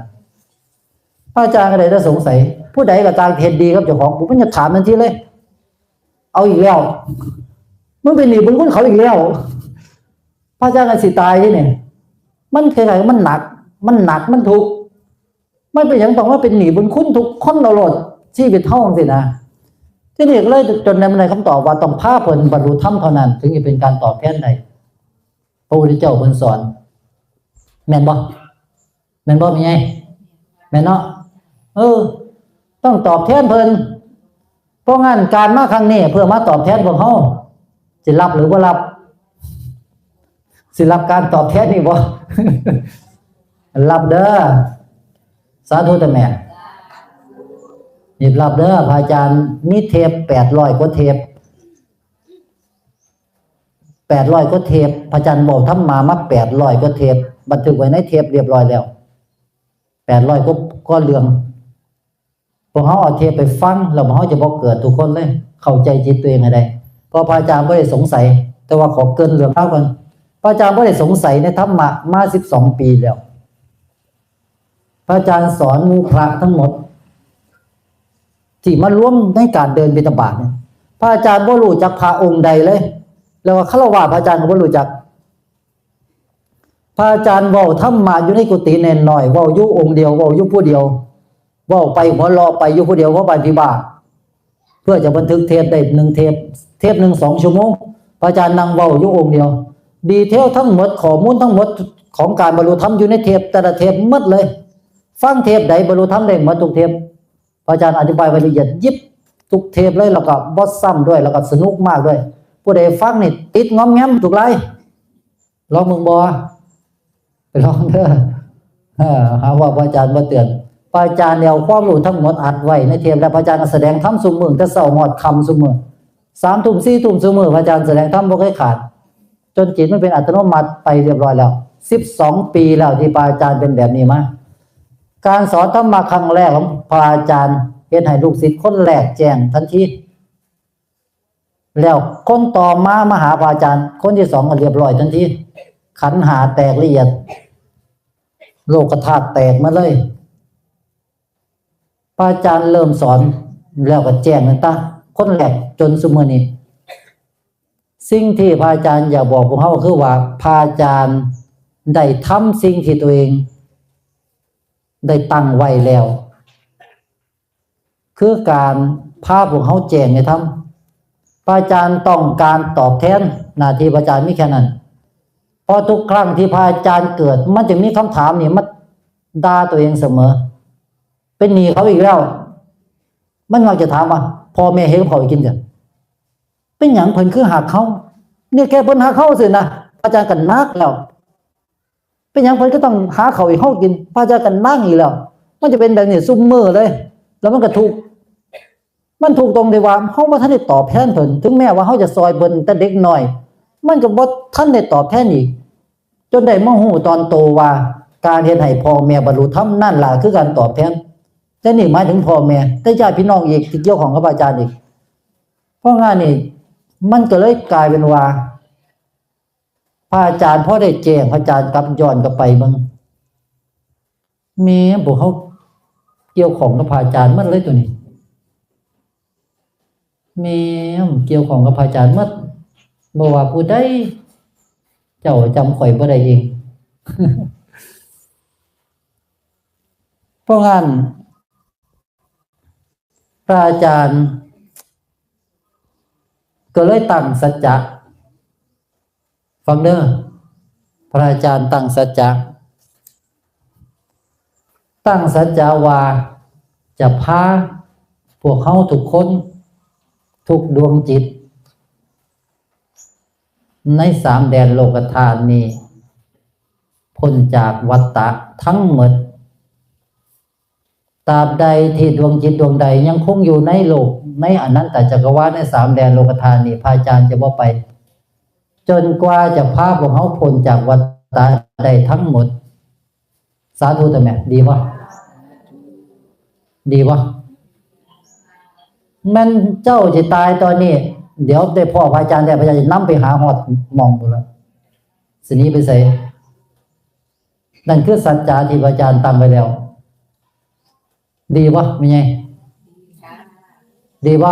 พระอาจารย์ก็เลยได้สงสัย ผู้ใดก็ตามเฮ็ดดีกับเจ้าของ กูมันจะถามทันทีเลย เอาอีกแล้ว มึงเป็นหนี้บุญคุณเขาอีกแล้ว พระอาจารย์ก็สิตายนี่เนี่ย มันคล้ายๆมันหนัก มันหนัก มันทุกข์ มันเป็นหยังต้องมาเป็นหนี้บุญคุณทุกคนเอาโลด ชีวิตเฮาจังซี้นะ ทีนี้ก็เลยจนได้มาได้คำตอบว่าต้องพาเพิ่นบรรลุธรรมเท่านั้น ถึงจะเป็นการตอบแทนได้ พระพุทธเจ้าเพิ่นสอน แม่นบ่ แม่นบ่ แม่ใหญ่ แม่นเนาะ เออ ต้องตอบแทนเพิ่น เพราะงั้นการมาครั้งนี้เพื่อมาตอบแทนพวกเฮา สิรับหรือบ่รับ สิรับการตอบแทนนี่บ่ รับเด้อ สาธุเด้อแม่ หยิบรับเด้อ พระอาจารย์มีเทปแปดร้อยกว่าเทป แปดร้อยกว่าเทป พระอาจารย์เว้าธรรมะมาแปดร้อยกว่าเทป บันทึกไว้ในเทปเรียบร้อยแล้ว แปดร้อยกว่า กว่าเรื่อง พวกเฮาเอาเทปไปฟัง แล้วพวกเฮาจะบ่เกิดทุกคนเลย เข้าใจจิตตัวเองให้ได้ เพราะพระอาจารย์บ่ได้สงสัย แต่ว่าขอเกริ่นเรื่องราวก่อน พระอาจารย์บ่ได้สงสัยในธรรมะมาสิบสองปีแล้ว พระอาจารย์สอนหมู่พระทั้งหมด ที่มารวมในการเดินบิณฑบาตเนี่ย พระอาจารย์บ่รู้จักพระองค์ใดเลย แล้วว่าฆราวาสพระอาจารย์ก็บ่รู้จัก พระอาจารย์เว้าธรรมะอยู่ในกุฏิน้อยๆ เว้าอยู่องค์เดียว เว้าอยู่ผู้เดียว เว้าไปหัวเราะไปอยู่ผู้เดียว เพราะไปพิบาท เพื่อจะบันทึกเทปได้หนึ่งเทป เทปหนึ่งสองชั่วโมง พระอาจารย์นั่งเว้าอยู่องค์เดียว ดีเทลทั้งหมด ข้อมูลทั้งหมดของการบรรลุธรรมอยู่ในเทป แต่ละเทปหมดเลย ฟังเทปใดบรรลุธรรมได้หมดทุกเทป พระอาจารย์อธิบายไว้ละเอียดยิบทุกเทปเลย แล้วก็บ่ซ้ำด้วย แล้วก็สนุกมากด้วย ผู้ใดฟังนี่ติดงอมแงมทุกราย ลองเบิ่งบ่ ไปลองเด้อ เออ หาว่าพระอาจารย์บ่เตือน พระอาจารย์เนี่ยเอาความรู้ทั้งหมดอัดไว้ในเทป แล้วพระอาจารย์ก็แสดงธรรมซุมื้อ แต่เช้าฮอดค่ำซุมื้อ สามทุ่ม สี่ทุ่มซุมื้อ พระอาจารย์แสดงธรรมบ่เคยขาด จนจิตมันเป็นอัตโนมัติไปเรียบร้อยแล้ว สิบสองปีแล้วที่พระอาจารย์เป็นแบบนี้มา การสอนธรรมะครั้งแรกของพระอาจารย์ เฮ็ดให้ลูกศิษย์คนแรกแจ้งทันที แล้วคนต่อมามาหาพระอาจารย์ คนที่สองก็เรียบร้อยทันที ขันธ์ห้าแตกละเอียด โลกธาตุแตกหมดเลย พระอาจารย์เริ่มสอนแล้วก็แจ้งตั้งแต่คนแรกจนซุมื้อนี้ สิ่งที่พระอาจารย์อยากบอกพวกเราคือว่าพระอาจารย์ได้ทำสิ่งที่ตัวเองได้ตั้งไว้แล้ว คือการพาพวกเราแจ้งในธรรม พระอาจารย์ต้องการตอบแทน หน้าที่พระอาจารย์มีแค่นั้น เพราะทุกครั้งที่พระอาจารย์เกิด มันจะมีคำถามนี่มาด่าตัวเองเสมอ เป็นหนี้เขาอีกแล้ว มันมักจะถามว่า พ่อแม่เฮ็ดกับข้าวให้กินจ้ะ เป็นหยังเพิ่นคือฮักเฮา เนี่ยแค่เพิ่นฮักเฮาซื่อนะ พระอาจารย์ก็หนักแล้ว เป็นหยังเพิ่นก็ต้องหาข้าวให้เฮากิน พระอาจารย์ก็หนักอีกแล้ว มันจะเป็นแบบนี้ซุมื้อเลย แล้วมันก็ทุกข์ มันทุกข์ตรงที่ว่าเฮาบ่ทันได้ตอบแทนเพิ่น ถึงแม้ว่าเฮาจะซอยเพิ่นแต่เด็กน้อย มันก็บ่ทันได้ตอบแทนอีก จนได้มาฮู้ตอนโตว่าการเฮ็ดให้พ่อแม่บรรลุธรรมนั่นล่ะคือการตอบแทน แต่นี่หมายถึงพ่อแม่ แต่ญาติพี่น้องอีกที่เกี่ยวข้องกับอาจารย์อีก เพราะงานนี่มันก็เลยกลายเป็นว่า พระอาจารย์พอได้แจ้ง พระอาจารย์กลับย้อนกลับไปเบิ่ง แม่นพวกเฮาเกี่ยวข้องกับพระอาจารย์หมดเลยตัวนี้ แม่นเกี่ยวข้องกับพระอาจารย์หมด บ่ว่าผู้ใด เจ้าจำข้อยบ่ได้เอง เพราะงั้น พระอาจารย์ ก็เลยตั้งสัจจะ ฟังเด้อ พระอาจารย์ตั้งสัจจะ ตั้งสัจจะว่าจะพาพวกเฮาทุกคน ทุกดวงจิต ในสามแดนโลกธาตุนี้ พ้นจากวัฏฏะทั้งหมด ตราบใดที่ดวงจิตดวงใดยังคงอยู่ในโลก ในอนันตจักรวาล ในสามแดนโลกธาตุนี้ พระอาจารย์จะบ่ไป จนกว่าจะพาพวกเฮาพ้นจากวัฏฏะได้ทั้งหมด สาธุเถอะแม่ ดีบ่ ดีบ่ แม่นเจ้าสิตายตอนนี้ เดี๋ยวได้พ้อพระอาจารย์แล้ว พระอาจารย์จะนำไปหาฮอดหม่องพุ้นละ สิหนีไปไส นั่นคือสัจจะที่พระอาจารย์ตั้งไว้แล้ว ดีบ่ แม่ใหญ่ ดีบ่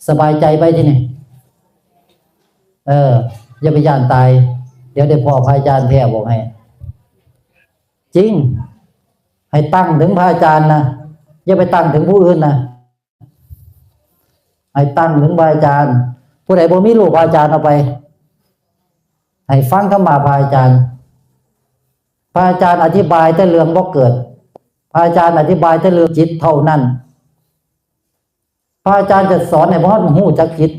สบายใจไปทีนี้ เออ อย่าไปย้านตาย เดี๋ยวได้พ้อพระอาจารย์แท้ บอกให้ จริง ให้ตั้งถึงพระอาจารย์นะ อย่าไปตั้งถึงผู้อื่นนะ ให้ตั้งถึงพระอาจารย์ ผู้ใดบ่มีรูปพระอาจารย์เอาไป ให้ฟังธรรมะพระอาจารย์ พระอาจารย์อธิบายแต่เรื่องบ่เกิด พระอาจารย์อธิบายแต่เรื่องจิตเท่านั้น พระอาจารย์จะสอนให้พวกเราฮู้จักจิต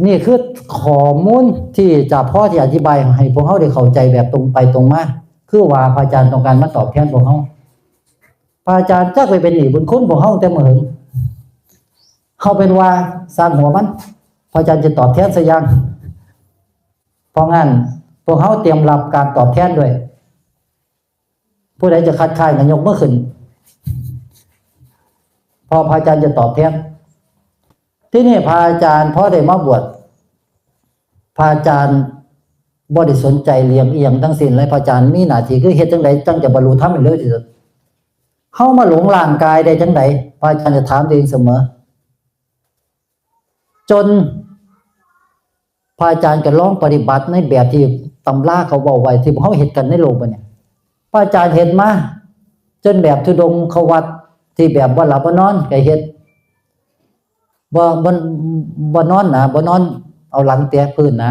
นี่คือข้อมูลที่จะพอที่อธิบายให้พวกเราได้เข้าใจแบบตรงไปตรงมา คือว่าพระอาจารย์ต้องการมาตอบแทนพวกเรา พระอาจารย์จักไปเป็นหนี้บุญคุณพวกเราแต่เมื่อหึง เฮาเป็นว่าสร้างหัวมัน พระอาจารย์จะตอบแทนซะอย่าง เพราะงั้นพวกเราเตรียมรับการตอบแทนด้วย ผู้ใดจะคัดค้านก็ยกมือขึ้น เพราะพระอาจารย์จะตอบแทน ที่นี่พระอาจารย์พอได้มาบวช พระอาจารย์บ่ได้สนใจเรื่องอีหยังทั้งสิ้นเลย พระอาจารย์มีหน้าที่คือเฮ็ดจั่งใดจั่งจะบรรลุธรรมให้เร็วที่สุด เฮามาหลงร่างกายได้จั่งใด พระอาจารย์จะถามตัวเองเสมอ จนพระอาจารย์ก็ลองปฏิบัติในแบบที่ตำราเขาเว้าไว้ ที่เฮาเฮ็ดกันในโลกบัดนี้ พระอาจารย์เฮ็ดมา จนแบบธุดงควัตรที่แบบบ่หลับบ่นอนก็เฮ็ด บ่ บ่ บ่นอนนะ บ่นอนเอาหลังแตะพื้นนะ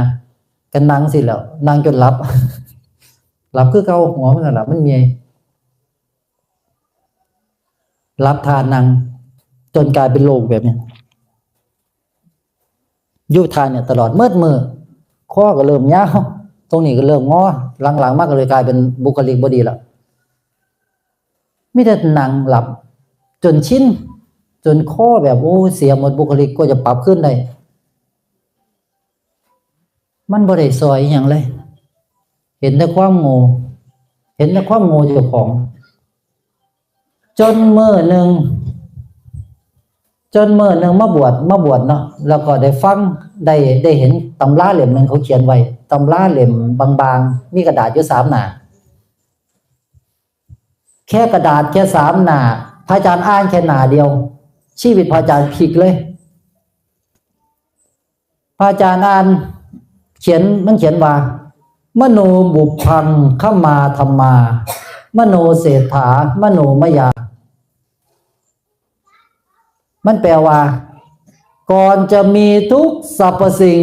ก็นั่งสิแล้ว นั่งจนหลับ หลับคือเก่า หัวมันนั่นล่ะ มันเมื่อย หลับท่านั่ง จนกลายเป็นโรคแบบนี้ อยู่ท่าเนี่ยตลอดเมิดมื้อ คอก็เริ่มยาว ตรงนี้ก็เริ่มงอ หลังๆ มาก็เลยกลายเป็นบุคลิกบ่ดีแล้ว มีแต่นั่งหลับ จนชิน จนคอแบบ โอ้ เสียหมดบุคลิก กว่าจะปรับคืนได้ มันบ่ได้ซ่อยอิหยังเลย เห็นแต่ความโง่ เห็นแต่ความโง่เจ้าของ จนมื้อหนึ่ง จนมื้อหนึ่งมาบวช มาบวชเนาะ แล้วก็ได้ฟัง ได้ ได้เห็นตำราเล่มหนึ่งเขาเขียนไว้ ตำราเล่มบางๆ มีกระดาษอยู่สามหน้า แค่กระดาษแค่สามหน้า พระอาจารย์อ่านแค่หน้าเดียว ชีวิตพระอาจารย์พลิกเลย พระอาจารย์อ่านเขียนมันเขียนว่า มโนบุพพังขมาธรรมา มโนเศรษฐามโนมยา มันแปลว่า ก่อนจะมีทุกสรรพสิ่ง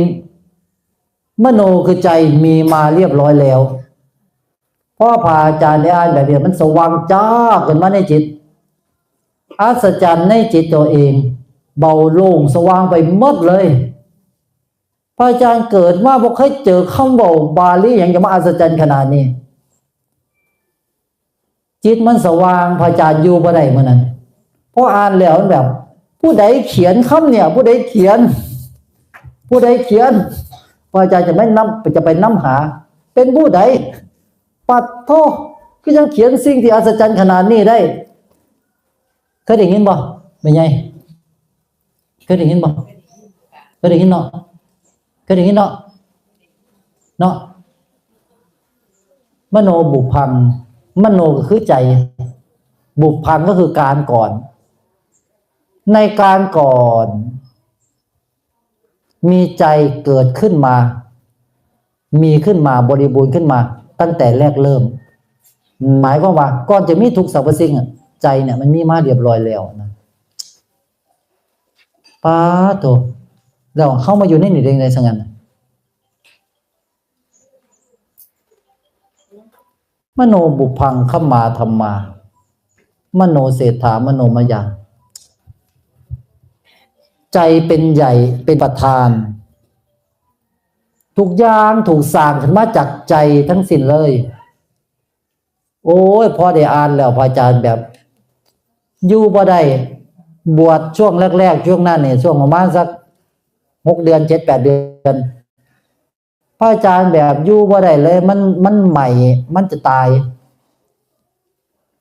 มโนคือใจมีมาเรียบร้อยแล้ว พอพระอาจารย์ได้อ่านแบบนี้มันสว่างจ้าขึ้นมาในจิต อัศจรรย์ในจิตตัวเอง เบาโล่งสว่างไปหมดเลย พระอาจารย์เกิดมาบ่เคยเจอคำเว้าบาลีหยังจะมาอัศจรรย์ขนาดนี้ จิตมันสว่าง พระอาจารย์อยู่บ่ได้มื้อนั้น พออ่านแล้วมันแบบ ผู้ใดเขียนคำเนี่ย ผู้ใดเขียน ผู้ใดเขียน พระอาจารย์จะไม่นำจะไปนำหา เป็นผู้ใด ปัดโท คือยังเขียนสิ่งที่อัศจรรย์ขนาดนี้ได้ เคยได้ยินบ่ แม่ใหญ่ เคยได้ยินบ่ เคยได้ยินเนาะ เคยได้ยินเนาะ เนาะ มโนบุพพัง มโนก็คือใจ บุพพังก็คือการก่อน ในการก่อน มีใจเกิดขึ้นมา มีขึ้นมา บริบูรณ์ขึ้นมา ตั้งแต่แรกเริ่ม หมายความว่าก่อนจะมีทุกสรรพสิ่งอะ ใจเนี่ยมันมีมาเรียบร้อยแล้วนะ ป๊าดโธ่ แล้วเข้ามาอยู่ในนี่ได้ไงซะงั้นน่ะ มโนบุพพังขมาธรรมา มโนเศรษฐามโนมยา ใจเป็นใหญ่เป็นประธาน ทุกอย่างถูกสร้างขึ้นมาจากใจทั้งสิ้นเลย โอ้ย พอได้อ่านแล้วพระอาจารย์แบบ อยู่บ่ได้ บวชช่วงแรกๆ ช่วงนั้นเนี่ย ช่วงประมาณสักหกเดือน เจ็ดแปดเดือน พระอาจารย์แบบอยู่บ่ได้เลย มัน มันใหม่ มันจะตาย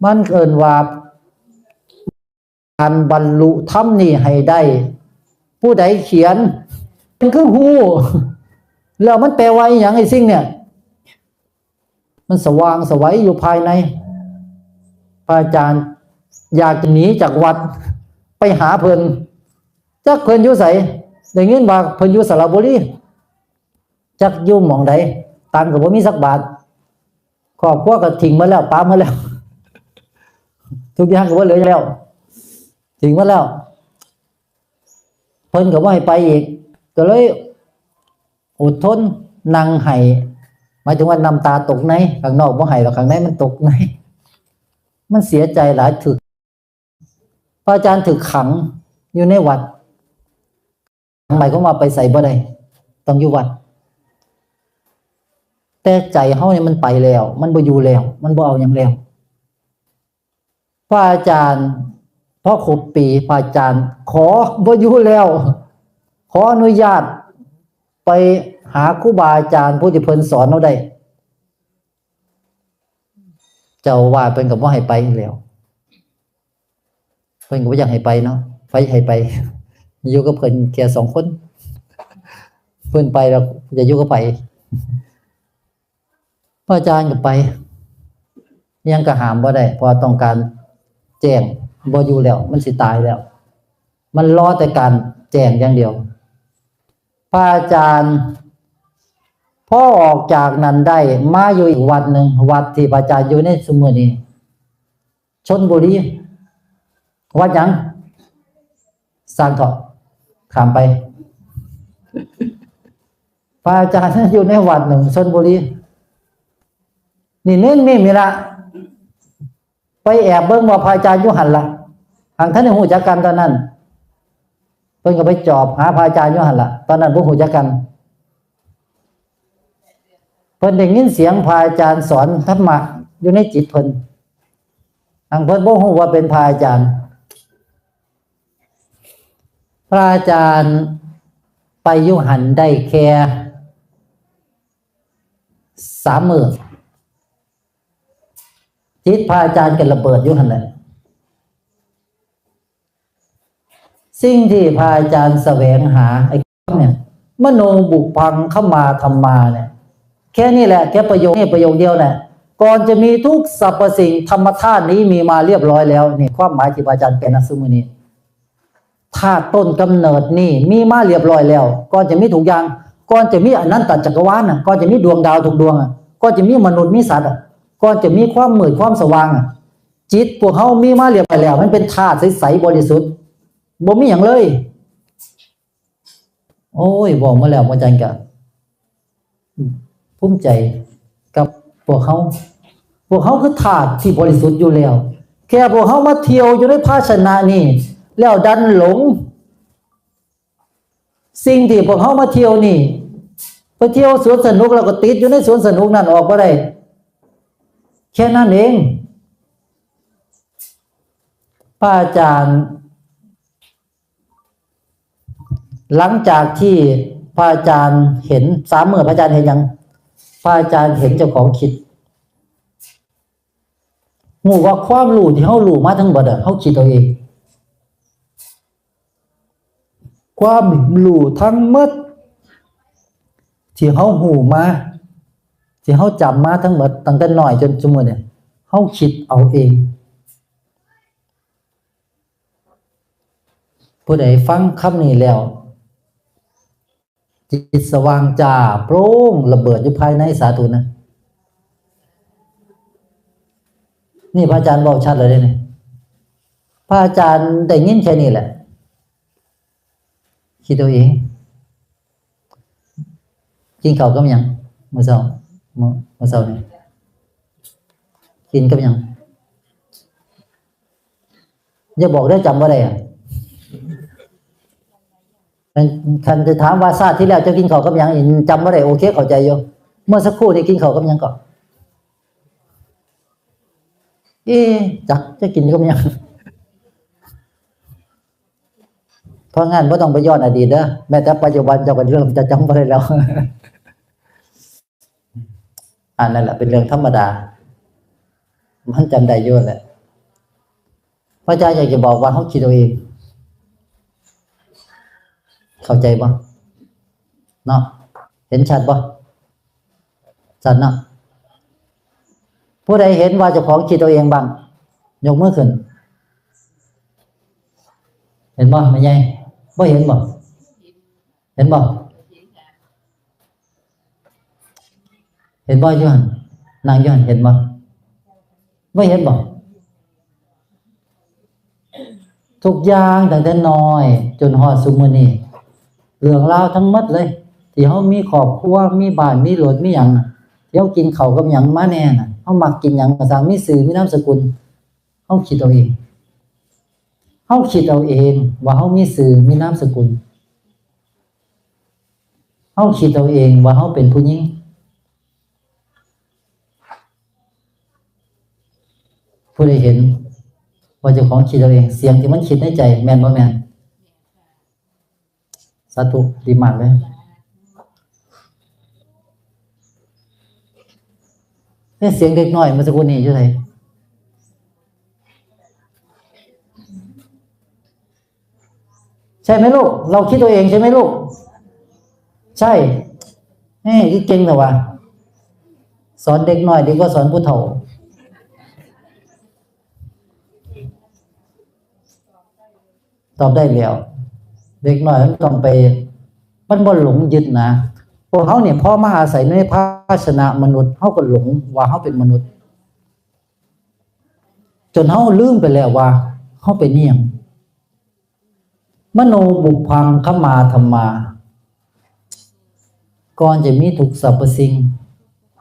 มันเอิ้นว่า การบรรลุธรรมนี่ให้ได้ ผู้ใดเขียน เป็นคือฮู้ แล้วมันแปลว่าอีหยังไอ้สิ่งเนี่ย มันสว่างไสวอยู่ภายใน พระอาจารย์อยากจะหนีจากวัด ไปหาเพิ่น จักเพิ่นอยู่ไส ได้ยินว่าเพิ่นอยู่สระบุรี จักอยู่หม่องใด ตังค์ก็บ่มีสักบาท ครอบครัวก็ทิ้งหมดแล้ว ปะหมดแล้ว ทุกอย่างก็บ่เหลือแล้ว ทิ้งหมดแล้ว เพิ่นก็บ่ให้ไปอีก ก็เลยอดทนนั่งไห้ หมายถึงว่าน้ำตาตกใน ข้างนอกบ่ไห้หรอก ข้างในมันตกใน มันเสียใจหลาย ถูก พระอาจารย์ถูกขังอยู่ในวัด หมายความว่าไปไสบ่ได้ ต้องอยู่วัด แต่ใจเฮาเนี่ยมันไปแล้ว มันบ่อยู่แล้ว มันบ่เอาหยังแล้ว พระอาจารย์ พอครบปี พระอาจารย์ขอบ่อยู่แล้ว ขออนุญาตไปหาครูบาอาจารย์ผู้ที่เพิ่นสอนเฮาได้ เจ้าอาวาสเพิ่นก็บ่ให้ไปแล้ว เพิ่นก็บ่อยากให้ไปเนาะ ไผให้ไป อยู่กับเพิ่นแค่สองคน เพิ่นไปแล้วจะอยู่กับไผ พระอาจารย์ก็ไป ยังก็ห้ามบ่ได้ เพราะต้องการแจ้ง บ่อยู่แล้ว มันสิตายแล้ว มันรอแต่การแจ้งอย่างเดียว พระอาจารย์ พอออกจากนั้นได้ มาอยู่อีกวัดหนึ่ง วัดที่พระอาจารย์อยู่ในซุมื้อนี้ ชลบุรี วัดหยัง สร้างเถาะ ข้ามไป พระอาจารย์อยู่ในวัดหนึ่ง ชลบุรี นี่เน้นมีมีละ ไปแอบเบิ่งว่าพระอาจารย์อยู่หั่นละ หางท่านได้ฮู้จักกันตอนนั้น เพิ่นก็ไปจอบหาพระอาจารย์อยู่หั่นละ ตอนนั้นบ่ฮู้จักกัน เพิ่นได้ยินเสียงพระอาจารย์สอนธรรมะอยู่ในจิตเพิ่น หางเพิ่นบ่ฮู้ว่าเป็นพระอาจารย์ พระอาจารย์ไปอยู่หั่นได้แค่สามมื้อ จิตพระอาจารย์ก็ระเบิดอยู่หั่นแหละ สิ่งที่พระอาจารย์แสวงหา ไอ้คำเนี่ย มโนบุพพังขมาธรรมาเนี่ย แค่นี้แหละ แค่ประโยคนี้ประโยคเดียวแหละ ก่อนจะมีทุกสรรพสิ่ง ธรรมธาตุนี้มีมาเรียบร้อยแล้ว นี่ความหมายที่พระอาจารย์แปลนะ ซุมื้อนี้ ธาตุต้นกำเนิดนี่มีมาเรียบร้อยแล้ว ก่อนจะมีทุกอย่าง ก่อนจะมีอนันตจักรวาลน่ะ ก่อนจะมีดวงดาวทุกดวงอ่ะ ก่อนจะมีมนุษย์มีสัตว์อ่ะ ก่อนจะมีความมืดความสว่างอ่ะ จิตพวกเฮามีมาเรียบร้อยแล้ว มันเป็นธาตุใสๆบริสุทธิ์ บ่มีหยังเลย โอ้ย บอกมาแล้ว อาจารย์ก็ภูมิใจกับพวกเฮา พวกเฮาคือธาตุที่บริสุทธิ์อยู่แล้ว แค่พวกเฮามาเที่ยวอยู่ในภาชนะนี่ แล้วดันหลง สิ่งที่พวกเฮามาเที่ยวนี่ ไปเที่ยวสวนสนุกแล้วก็ติดอยู่ในสวนสนุกนั่นออกบ่ได้ แค่นั้นเอง พระอาจารย์ หลังจากที่พระอาจารย์เห็น สามมื้อ พระอาจารย์เห็นหยัง พระอาจารย์เห็นเจ้าของคิด ฮู้ว่าความรู้ที่เฮารู้มาทั้งหมดอะ เฮาคิดเอาเอง ความรู้ทั้งหมด ที่เฮาฮู้มา ที่เฮาจำมาทั้งหมด ตั้งแต่น้อยจนซุมื้อเนี่ย เฮาคิดเอาเอง ผู้ใดฟังคำนี้แล้ว จิตสว่างจ้าโปร่งระเบิดอยู่ภายใน สาธุนะ นี่พระอาจารย์บอกชัดเลยเด้นี่ พระอาจารย์ได้ยินแค่นี้แหละ คิดเอาเอง กินข้าวกับหยังมื้อเช้า มื้อ มื้อเช้านี่ กินกับหยัง อย่าบอกเด้อ จำบ่ได้อะ คัน คันจะถามว่าชาติที่แล้วเจ้ากินข้าวกับหยังนี่ จำบ่ได้ โอเค เข้าใจอยู่ เมื่อสักครู่นี้กินข้าวกับหยังก่อน เอ๊ะ จักจะกินกับหยัง เพราะงั้นบ่ต้องไปย้อนอดีตเด้อ แม้แต่ปัจจุบันเจ้าก็เริ่มจะจำบ่ได้แล้ว อันนั้นแหละเป็นเรื่องธรรมดา มันจำได้อยู่แหละ พระอาจารย์อยากจะบอกว่าเฮาคิดเอาเอง เข้าใจบ่ เนาะ เห็นชัดบ่ ชัดเนาะ ผู้ใดเห็นว่าเจ้าของคิดเอาเองบ้าง ยกมือขึ้น เห็นบ่ แม่ใหญ่ บ่เห็นบ่ เห็นบ่ เห็นบ่ อยู่หั่น นั่งอยู่หั่น เห็นบ่ บ่เห็นบ่ ทุกอย่างตั้งแต่น้อยจนฮอดซุมื้อนี้ เรื่องราวทั้งหมดเลย ที่เฮามีครอบครัว มีบ้าน มีรถ มีหยังน่ะ ที่เฮากินข้าวกับหยังมาแน่น่ะ เฮามักกินหยังก็ซ่าง มีชื่อ มีนามสกุล เฮาคิดเอาเอง เฮาคิดเอาเองว่าเฮามีชื่อ มีนามสกุล เฮาคิดเอาเองว่าเฮาเป็นผู้หญิง ผู้ใดเห็นว่าเจ้าของคิดเอาเอง เสียงที่มันคิดในใจ แม่นบ่แม่น สาธุ ดีมากเลย เอ๊ะ เสียงเด็กน้อยเมื่อสักครู่นี้อยู่ไหน ใช่ไหมลูก เราคิดตัวเองใช่ไหมลูก ใช่ นี่คือเก่งแต่ว่า สอนเด็กน้อยดีกว่าสอนผู้เฒ่า ตอบได้แล้ว เด็กน้อยมันต้องไป มันบ่หลงยึดนะ พวกเขาเนี่ยพอมาอาศัยในภาชนะมนุษย์ เขาก็หลงว่าเขาเป็นมนุษย์ จนเขาลืมไปแล้วว่าเขาเป็นอิหยัง มโนปุพพังขมาธัมมา ก่อนจะมีทุกสรรพสิ่ง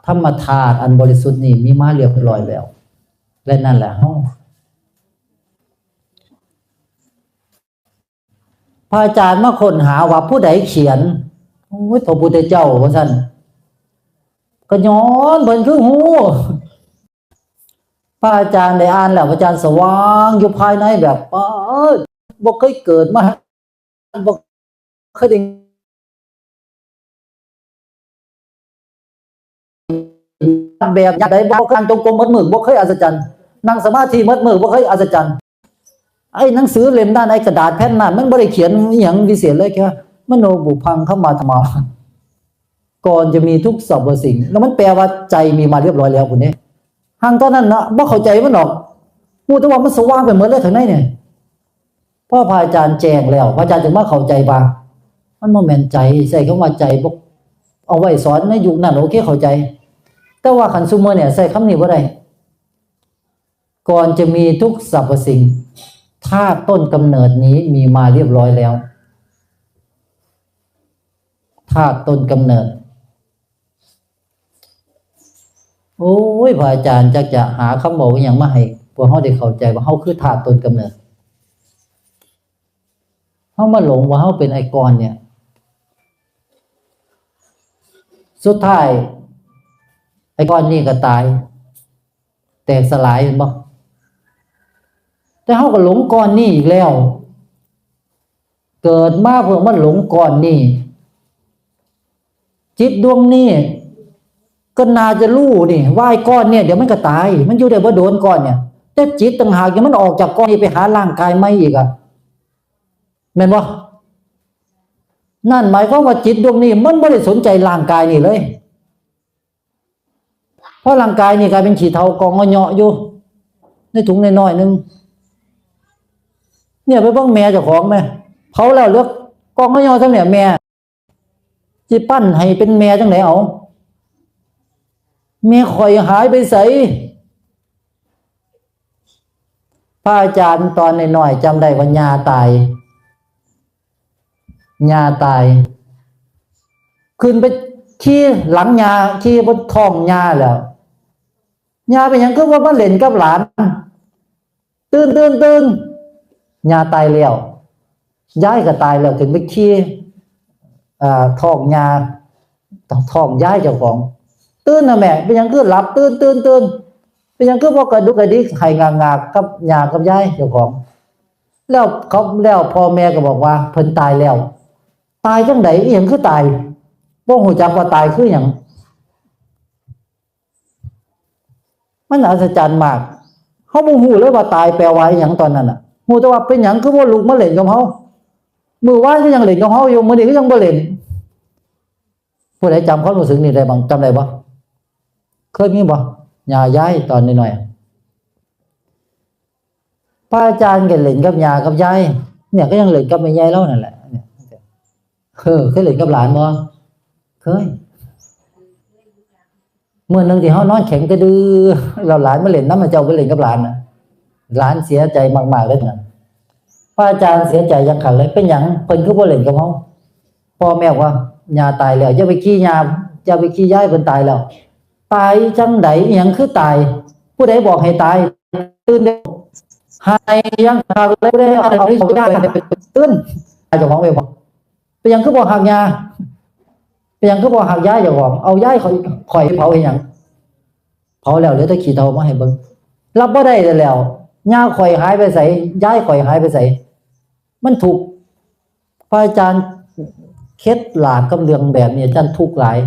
ธรรมธาตุอันบริสุทธิ์นี่มีมาเรียบร้อยแล้ว และนั่นแหละเฮา พระอาจารย์มาค้นหาว่าผู้ใดเขียน โอ้ย พระพุทธเจ้า ว่าซั่น ก็ย้อนเพิ่นคือฮู้ พระอาจารย์ได้อ่านแล้ว พระอาจารย์สว่างอยู่ภายในแบบ เอ้ย บ่เคยเกิดมา บ่เคยได้ แบบอย่างใด บ่เคยนั่งจงกรมหมดมื้อ บ่เคยอัศจรรย์ นั่งสมาธิหมดมื้อ บ่เคยอัศจรรย์ ไอ้หนังสือเล่มนั้น ไอ้กระดาษแผ่นนั้น มันบ่ได้เขียนอิหยังวิเศษเลย แค่มโนปุพพังขมาธัมมา ก่อนจะมีทุกสรรพสิ่ง แล้วมันแปลว่าใจมีมาเรียบร้อยแล้วพุ้นเด้ ห่างเท่านั้นนะ บ่เข้าใจมันดอก ฮู้แต่ว่ามันสว่างไปหมดเลยข้างในเนี่ย พอพระอาจารย์แจ้งแล้ว พระอาจารย์ถึงมาเข้าใจว่า มันบ่แม่นใจ ใช้คำว่าใจบ่ เอาไว้สอนในยุคนั้น โอเค เข้าใจ แต่ว่าคันซุมื้อเนี่ย ใช้คำนี้บ่ได้ ก่อนจะมีทุกสรรพสิ่ง ธาตุต้นกำเนิดนี้มีมาเรียบร้อยแล้ว ธาตุต้นกำเนิด โอ้ย พระอาจารย์จักจะหาคำบอกอหย่างมาให้พวกเฮาได้เข้าใจว่าเฮาคือธาตุต้นกำเนิด เฮามาหลงว่าเฮาเป็นไอ้ก้อนเนี่ย สุดท้าย ไอ้ก้อนนี่ก็ตาย แตกสลาย เห็นบ่ แต่เฮาก็หลงก้อนนี่อีกแล้ว เกิดมาเพื่อมาหลงก้อนนี่ จิตดวงนี้ ก็น่าจะรู้นี่ ว่าไอ้ก้อนเนี่ย เดี๋ยวมันก็ตาย มันอยู่ได้บ่โดนก้อนเนี่ย แต่จิตต่างหากยังมันออกจากก้อนนี้ไปหาร่างกายใหม่อีกอะ แม่นบ่ นั่นหมายความว่าจิตดวงนี้ มันบ่ได้สนใจร่างกายนี่เลย เพราะร่างกายนี่กลายเป็นขี้เถ้ากองเงาะๆอยู่ ในถุงน้อยๆหนึ่ง เนี่ยไปเบิ่งแม่เจ้าของแม่ เผาแล้วเหลือกองเงาะๆซ้ำเนี่ย แม่สิปั้นให้เป็นแม่จังได๋เอา แม่ข่อยหายไปไส พระอาจารย์ตอนน้อยๆจำได้ว่าย่าตาย ย่าตาย ขึ้นไปขี่หลังย่า ขี่บนท้องย่าแล้ว ย่าเป็นหยังคือว่ามาเล่นกับหลาน ตื่น ตื่น ตื่น ย่าตายแล้ว ยายก็ตายแล้ว ขึ้นไปขี่ เอ่อ ท้องย่า ท้องยายเจ้าของ ตื่นนะแม่ เป็นหยังคือหลับ ตื่น ตื่น ตื่น เป็นหยังคือบ่กระดุกกระดิก ให้งากๆกับย่ากับยายเจ้าของ แล้วเขา แล้วพ่อแม่ก็บอกว่า เพิ่นตายแล้ว ตายจังใด๋ อีหยังคือตาย บ่ฮู้จักว่าตายคือหยัง มันอัศจรรย์มาก เฮาบ่ฮู้เลยว่าตายแปลว่าอีหยังตอนนั้นน่ะ ฮู้แต่ว่าเป็นหยังคือบ่ลุกมาเล่นกับเฮา มื้อวานก็ยังเล่นกับเฮาอยู่ มื้อนี้ก็ยังบ่เล่น ผู้ใดจำความรู้สึกนี้ได้บ้าง จำได้บ่ เคยมีบ่ ย่า ยาย ตอนน้อยๆ พระอาจารย์ก็เล่นกับย่ากับยาย เนี่ยก็ยังเล่นกับแม่ยายลาวนั่นแหละ เนี่ย เออ เคยเล่นกับหลานบ่ เคย มื้อหนึ่งที่เฮานอนแข็งกระดือ แล้วหลานมาเล่นนำ เจ้าไปเล่นกับหลานน่ะ หลานเสียใจมากๆเลยนะ พระอาจารย์เสียใจอย่างคักเลย เป็นหยังเพิ่นคือบ่เล่นกับเฮา พ่อแม่ว่า ย่าตายแล้ว อย่าไปขี้ย่า อย่าไปขี้ยาย เพิ่นตายแล้ว ตายจังใด๋ อีหยังคือตาย ผู้ใดบอกให้ตาย ตื่นเด้อ ไห้อย่างคักเลย ผู้ใดเอา เอา เอา เอา ตื่น เจ้าของไปบอก เป็นหยังคือบ่ฮักย่า เป็นหยังคือบ่ฮักยายเจ้าของ เอายายข่อย ข่อยเผาเฮ็ดหยัง เผาแล้วเหลือแต่ขี้เถ้ามาให้เบิ่ง รับบ่ได้แล้ว ย่าข่อยหายไปไส ยายข่อยหายไปไส มันทุกข์ พระอาจารย์เข็ดหลาบกับเรื่องแบบนี้ อาจารย์ทุกข์หลาย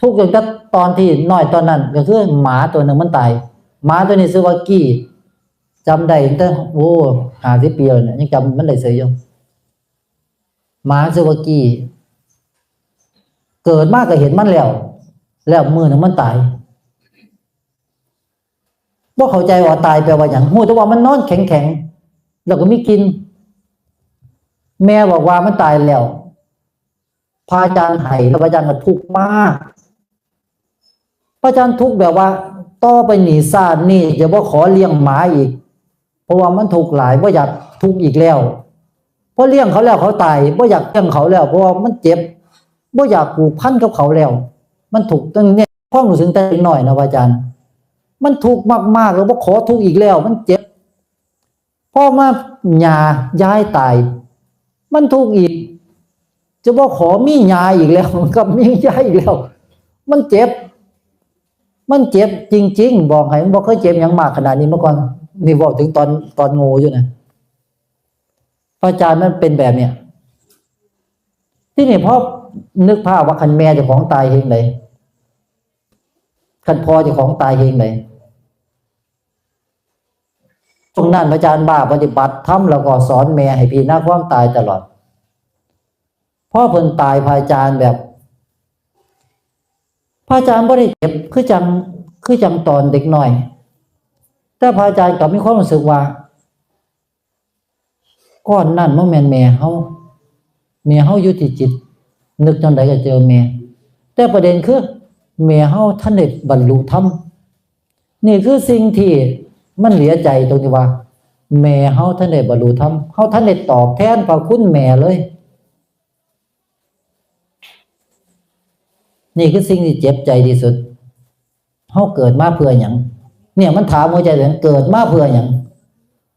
ทุกข์ตั้งแต่ตอนที่น้อยตอนนั้น ก็คือหมาตัวหนึ่งมันตาย หมาตัวนี้ชื่อว่ากี้ จำได้ตั้งแต่ โอ้ ห้าสิบปีแล้วเนี่ย ยังจำมันได้เฉยอยู่ หมาชื่อว่ากี้ เกิดมาก็เห็นมันแล้ว แล้วมื้อหนึ่งมันตาย บ่เข้าใจว่าตายแปลว่าหยัง ฮู้แต่ว่ามันนอนแข็งๆ แล้วก็มีกลิ่น แม่บอกว่ามันตายแล้ว พระอาจารย์ไห้ แล้วพระอาจารย์ก็ทุกข์มาก พระอาจารย์ทุกข์แบบว่า ต่อไปนี้ชาตินี้จะบ่ขอเลี้ยงหมาอีก เพราะว่ามันทุกข์หลาย บ่อยากทุกข์อีกแล้ว พอเลี้ยงเขาแล้วเขาตาย บ่อยากเลี้ยงเขาแล้ว เพราะว่ามันเจ็บ บ่อยากผูกพันกับเขาแล้ว มันทุกข์ตั้งเนี่ย ความรู้สึกแต่เด็กน้อยนะพระอาจารย์ มันทุกข์มากๆ แล้วบ่ขอทุกข์อีกแล้ว มันเจ็บ พอมาย่า ยายตาย มันทุกข์อีก จะบ่ขอมีย่าอีกแล้ว กับมียายอีกแล้ว มันเจ็บ มันเจ็บจริงๆ บอกให้ มันบ่เคยเจ็บหยังมากขนาดนี้มาก่อน นี่เว้าถึงตอน ตอนโง่อยู่นะ พระอาจารย์มันเป็นแบบเนี้ย ที่นี่พอนึกภาพว่าคันแม่เจ้าของตายเฮ็ดจั่งใด คันพ่อเจ้าของตายเฮ็ดจั่งใด ช่วงนั้นพระอาจารย์บ้าปฏิบัติธรรม แล้วก็สอนแม่ให้พิจารณาความตายตลอด พอเพิ่นตาย พระอาจารย์แบบ พระอาจารย์บ่ได้เจ็บ คือจัง คือจังตอนเด็กน้อย แต่พระอาจารย์กลับมีความรู้สึกว่า ก้อนนั่นบ่แม่นแม่เฮา แม่เฮาอยู่ที่จิต นึกจั่งใดก็เจอแม่ แต่ประเด็นคือ แม่เฮาทันได้บรรลุธรรม นี่คือสิ่งที่มันเหลือใจตรงที่ว่า แม่เฮาทันได้บรรลุธรรม เฮาทันได้ตอบแทนพระคุณแม่เลย นี่คือสิ่งที่เจ็บใจที่สุด เฮาเกิดมาเพื่อหยัง เนี่ยมันถามหัวใจตัวเอง เกิดมาเพื่อหยัง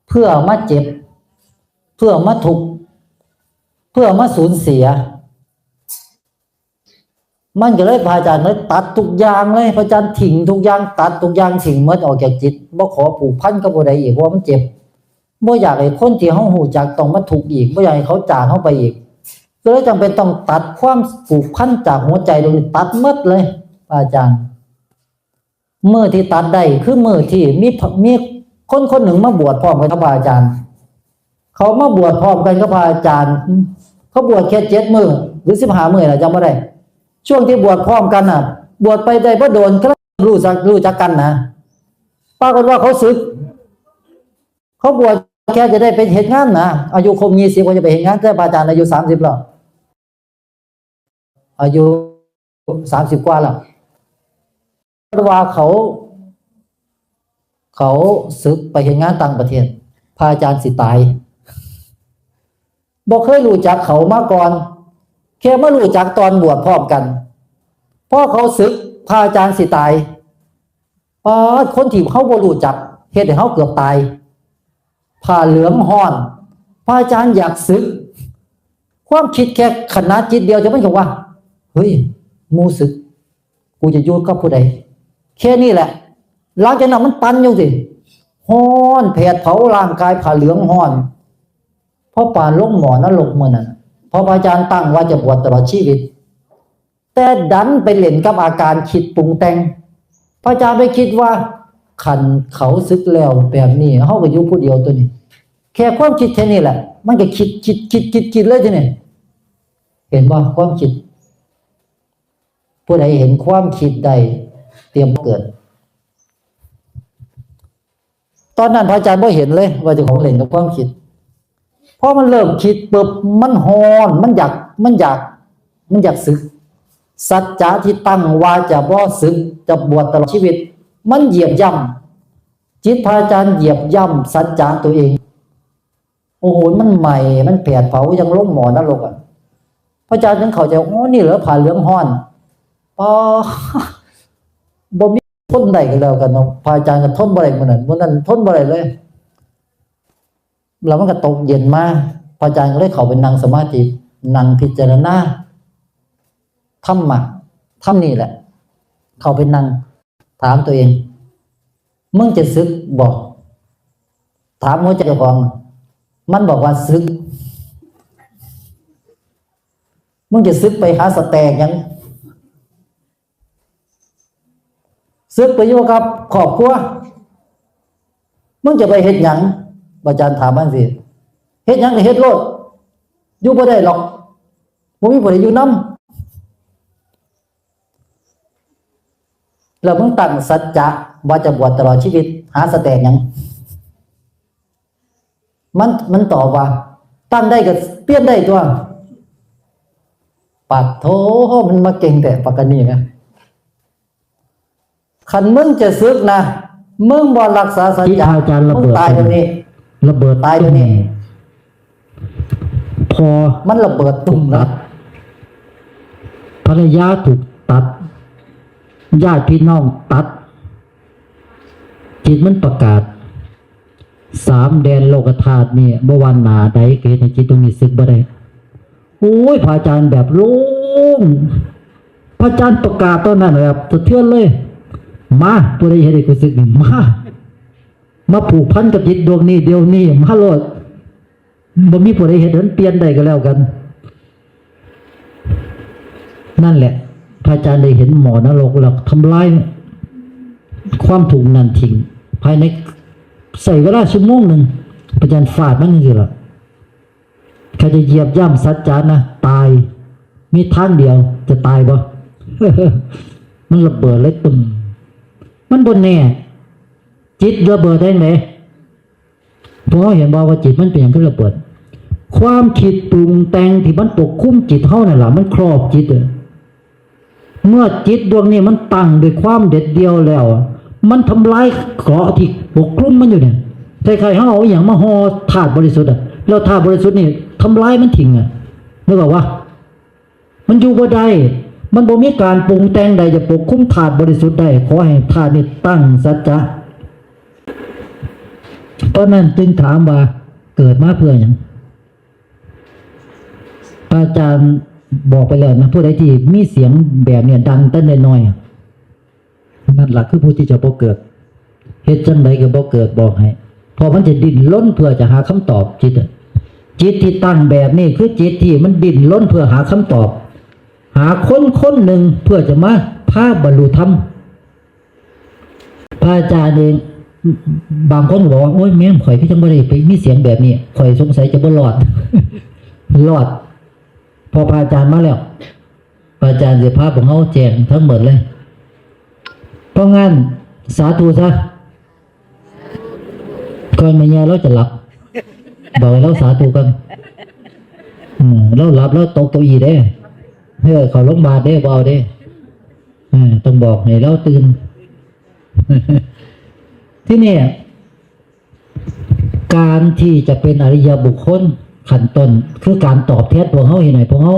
เพื่อมาเจ็บ เพื่อมาทุกข์ เพื่อมาสูญเสีย มันก็เลย พระอาจารย์เลยตัดทุกอย่างเลย พระอาจารย์ทิ้งทุกอย่าง ตัดทุกอย่างทิ้งหมดออกจากจิต บ่ขอผูกพันกับผู้ใดอีก เพราะว่ามันเจ็บ บ่อยากให้คนที่เฮารู้จักต้องมาทุกข์อีก บ่อยากให้เขาจากเฮาไปอีก ก็เลยจำเป็นต้องตัดความผูกพันจากหัวใจตรงนี้ ตัดหมดเลย พระอาจารย์ มื้อที่ตัดได้คือมื้อที่มีพระ มีคนคนหนึ่งมาบวชพร้อมกันกับพระอาจารย์ เขามาบวชพร้อมกันกับพระอาจารย์ เขาบวชแค่เจ็ดมื้อหรือสิบห้ามื้อน่ะ จำบ่ได้ ช่วงที่บวชพร้อมกันน่ะ บวชไปได้บ่โดนก็รู้จัก รู้จักกันนะ ปรากฏว่าเขาสึก เขาบวชแค่จะได้ไปเฮ็ดงานนะ อายุครบยี่สิบเขาจะไปเฮ็ดงาน แต่พระอาจารย์อายุสามสิบแล้ว อายุสามสิบกว่าแล้ว ว่าเขา เขาสึกไปเฮ็ดงานต่างประเทศ พระอาจารย์สิตาย บ่เคยรู้จักเขามาก่อน แค่มารู้จักตอนบวชพร้อมกัน พอเขาสึก พระอาจารย์สิตาย ปาด คนที่เขาบ่รู้จัก เฮ็ดให้เขาเกือบตาย ผ้าเหลืองฮ้อน พระอาจารย์อยากสึก ความคิดแค่ขณะจิตเดียวจะมันก็ว่า เฮ้ย หมู่สึก กูจะอยู่กับผู้ใด แค่นี้แหละ หลังจากนั้นมันปั่นอยู่สิ ฮ้อนแผดเผาร่างกาย ผ้าเหลืองฮ้อน เพราะปานลงหม้อนรกมื้อนั้น เพราะพระอาจารย์ตั้งว่าจะบวชตลอดชีวิต แต่ดันไปเล่นกับอาการคิดปรุงแต่ง พระอาจารย์ไปคิดว่า คันเขาสึกแล้วแบบนี้ เฮาก็อยู่ผู้เดียวตัวนี้ แค่ความคิดแค่นี้แหละ มันก็คิด คิด คิด คิด คิดเลยทีนี้ เห็นบ่ ความคิด ผู้ใดเห็นความคิดได้ เตรียมเกิด ตอนนั้นพระอาจารย์บ่เห็นเลย ว่าเจ้าของเล่นกับความคิด พอมันเริ่มคิดปุ๊บ มันฮ้อน มันอยาก มันอยาก มันอยากสึก สัจจะที่ตั้งว่าจะบ่สึก จะบวชตลอดชีวิต มันเหยียบย่ำ จิตพระอาจารย์เหยียบย่ำสัจจะตัวเอง โอ้โห มันไหม้ มันแผดเผา ยังลงหม้อนรกอะ พระอาจารย์ถึงเข้าใจ โอ้ นี่เหรอผ้าเหลืองฮ้อน ปอ บ่มีทนได้ก็แล้วกันเนาะ พระอาจารย์ก็ทนบ่ได้มื้อนั้น มื้อนั้นทนบ่ได้เลย แล้วมันก็ตกเย็นมา พระอาจารย์ก็เลยเข้าไปนั่งสมาธิ นั่งพิจารณาธรรมะ ธรรมนี่แหละ เข้าไปนั่งถามตัวเอง มึงจะสึกบ่ ถามหัวใจเจ้าของ มันบอกว่าสึก มึงจะสึกไปหาสแตกหยัง สึกไปอยู่กับครอบครัว มึงจะไปเฮ็ดหยัง อาจารย์ถามมันสิ เฮ็ดหยังก็เฮ็ดโลด อยู่บ่ได้หรอก บ่มีผู้ใดอยู่นำ แล้วมึงตั้งสัจจะว่าจะบวชตลอดชีวิต หาสแตกหยัง มัน มันตอบว่า ตั้งได้ก็เปลี่ยนได้ตัว ปัดโธ่ มันมาเก่งแต่ปากกานี่นะ คันมึงจะสึกนะ มึงบ่รักษาสัจ ที่ จะ พระอาจารย์ระเบิด มึงตายเดี๋ยวนี้ ระเบิด ตายเดี๋ยวนี้ พอ มันระเบิดตุ้มแล้ว ภรรยาถูกตัด ญาติพี่น้องตัด จิตมันประกาศ สามแดนโลกธาตุนี่ บ่ว่าหน้าใดก็เฮ็ดให้จิตตรงนี้สึกบ่ได้ โอ้ย พระอาจารย์แบบโล่ง พระอาจารย์ประกาศตอนนั้นแบบสะเทือนเลย มา ผู้ใดเฮ็ดให้กูสึกนี่ มา มาผูกพันกับจิตดวงนี้เดี๋ยวนี้ มาโลด บ่มีผู้ใดเฮ็ดให้มันเปลี่ยนได้ก็แล้วกัน นั่นแหละ พระอาจารย์ได้เห็นหม้อนรกแล้วทำลายความทุกข์นั้นทิ้ง ภายใน ใช้เวลาชั่วโมงหนึ่ง พระอาจารย์ฟาดมันจั่งซี้ล่ะ ถ้าจะเหยียบย่ำสัจจะนะ ตาย มีทางเดียว จะตายบ่ มันระเบิดเลยตึม มันบ่แน่ จิตระเบิดได้ไง พวกเราเห็นบ่ว่าจิตมันเป็นหยังคือระเบิด ความคิดปรุงแต่งที่มันปกคลุมจิตเฮานั่นล่ะ มันครอบจิตอะ เมื่อจิตดวงนี้มันตั้งด้วยความเด็ดเดี่ยวแล้วอะ มันทำลายเกราะที่ปกคลุมมันอยู่เนี่ย คล้ายๆเฮาเอาอหย่างมาห่อธาตุบริสุทธิ์อะ แล้วธาตุบริสุทธิ์นี่ทำลายมันทิ้งอะ นึกออกวะ? มันอยู่บ่ได้ มันบ่มีการปรุงแต่งใดจะปกคลุมธาตุบริสุทธิ์ได้ ขอให้ธาตุนี้ตั้งสัจจะ เพราะนั้นจึงถามว่าเกิดมาเพื่อหยัง? พระอาจารย์บอกไปแล้วนะ ผู้ใดที่มีเสียงแบบเนี้ยดังแต่น้อยๆอะ นั่นล่ะคือผู้ที่จะบ่เกิด เฮ็ดจั่งใดก็บ่เกิด บอกให้ เพราะมันจะดิ้นรนเพื่อจะหาคำตอบ จิตอะ จิตที่ตั้งแบบนี้คือจิตที่มันดิ้นรนเพื่อหาคำตอบ หาคนคนหนึ่งเพื่อจะมาพาบรรลุธรรม พระอาจารย์เอง บางคนก็บอกว่า "โอ๊ย แม่นข่อยคือจั่งบ่ได้ไปมีเสียงแบบนี้ ข่อยสงสัยจะบ่รอด" รอด พอพระอาจารย์มาแล้ว พระอาจารย์สิพาพวกเฮาแจ้งทั้งหมดเลย เพราะงั้น สาธุซะ ก่อนแม่ย่าลาวจะหลับ บอกให้ลาวสาธุก่อน อืม ลาวหลับ ลาวตกเก้าอี้เด้ เออ เข้าโรงพยาบาลเด้ บ่เอาเด้ เออ ต้องบอกให้ลาวตื่น ที่นี่ การที่จะเป็นอริยบุคคลขั้นต้น คือการตอบแทนพวกเฮา เฮ็ดให้พวกเฮา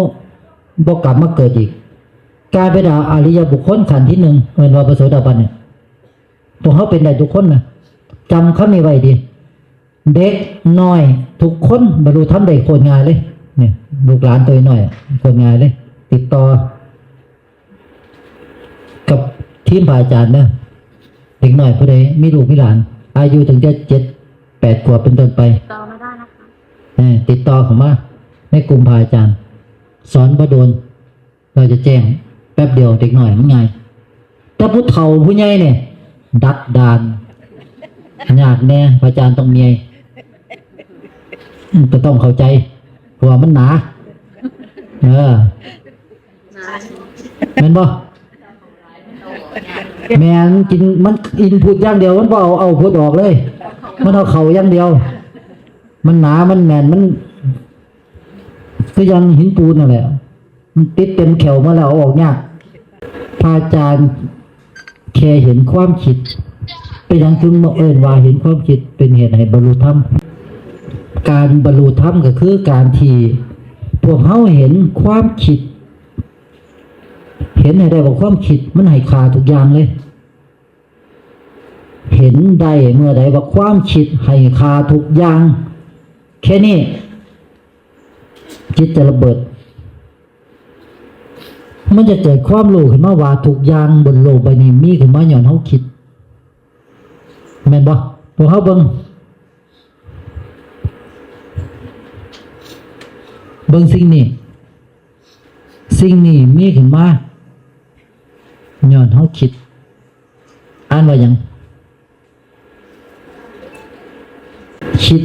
บ่กลับมาเกิดอีก การเป็นอริยบุคคลขั้นที่หนึ่ง เอิ้นว่าพระโสดาบันเนี่ย พวกเฮาเป็นได้ทุกคนนะ จำคำนี้ไว้ดี เด็กน้อยทุกคนบรรลุธรรมได้โคตรง่ายเลย เนี่ย ลูกหลานตัวน้อยโคตรง่ายเลย ติดต่อ กับทีมพระอาจารย์เด้อ เด็กน้อยผู้ใดมีลูกมีหลาน อายุตั้งแต่เจ็ดแปดขวบเป็นต้นไป ติดต่อมาได้นะคะ เออ ติดต่อเข้ามาในกลุ่มพระอาจารย์ สอนบ่โดน เราจะแจ้งแป๊บเดียว เด็กน้อยมันง่าย แต่ผู้เฒ่าผู้ใหญ่เนี่ย ดักดาน ยากแน่ พระอาจารย์ต้องเมีย อืม ก็ต้องเข้าใจ เพราะว่ามันหนา เออ แม่นบ่? แม่น กิน มันอินพุตอย่างเดียว มันบ่เอาเอาพุตออกเลย มันเอาเข้าอย่างเดียว มันหนา มันแน่น มัน คือยังหินปูนนั่นแหละ มันติดเต็มแข้วมาแล้ว เอาออกยาก พระอาจารย์แค่เห็นความคิด เป็นหยังถึงมาเอิ้นว่าเห็นความคิดเป็นเหตุให้บรรลุธรรม การบรรลุธรรมก็คือการที่พวกเฮาเห็นความคิด เห็นให้ได้ว่าความคิดมันให้ค่าทุกอย่างเลย เห็นได้เมื่อใดว่าความคิดให้ค่าทุกอย่าง แค่นี้ จิตจะระเบิด มันจะเกิดความรู้ขึ้นมาว่าทุกอย่างบนโลกใบนี้มีขึ้นมาย้อนเฮาคิด แม่นบ่? พวกเฮาเบิ่ง เบิ่งสิ่งนี้ สิ่งนี้มีขึ้นมาย้อนเฮาคิด อ่านว่าหยัง? คิด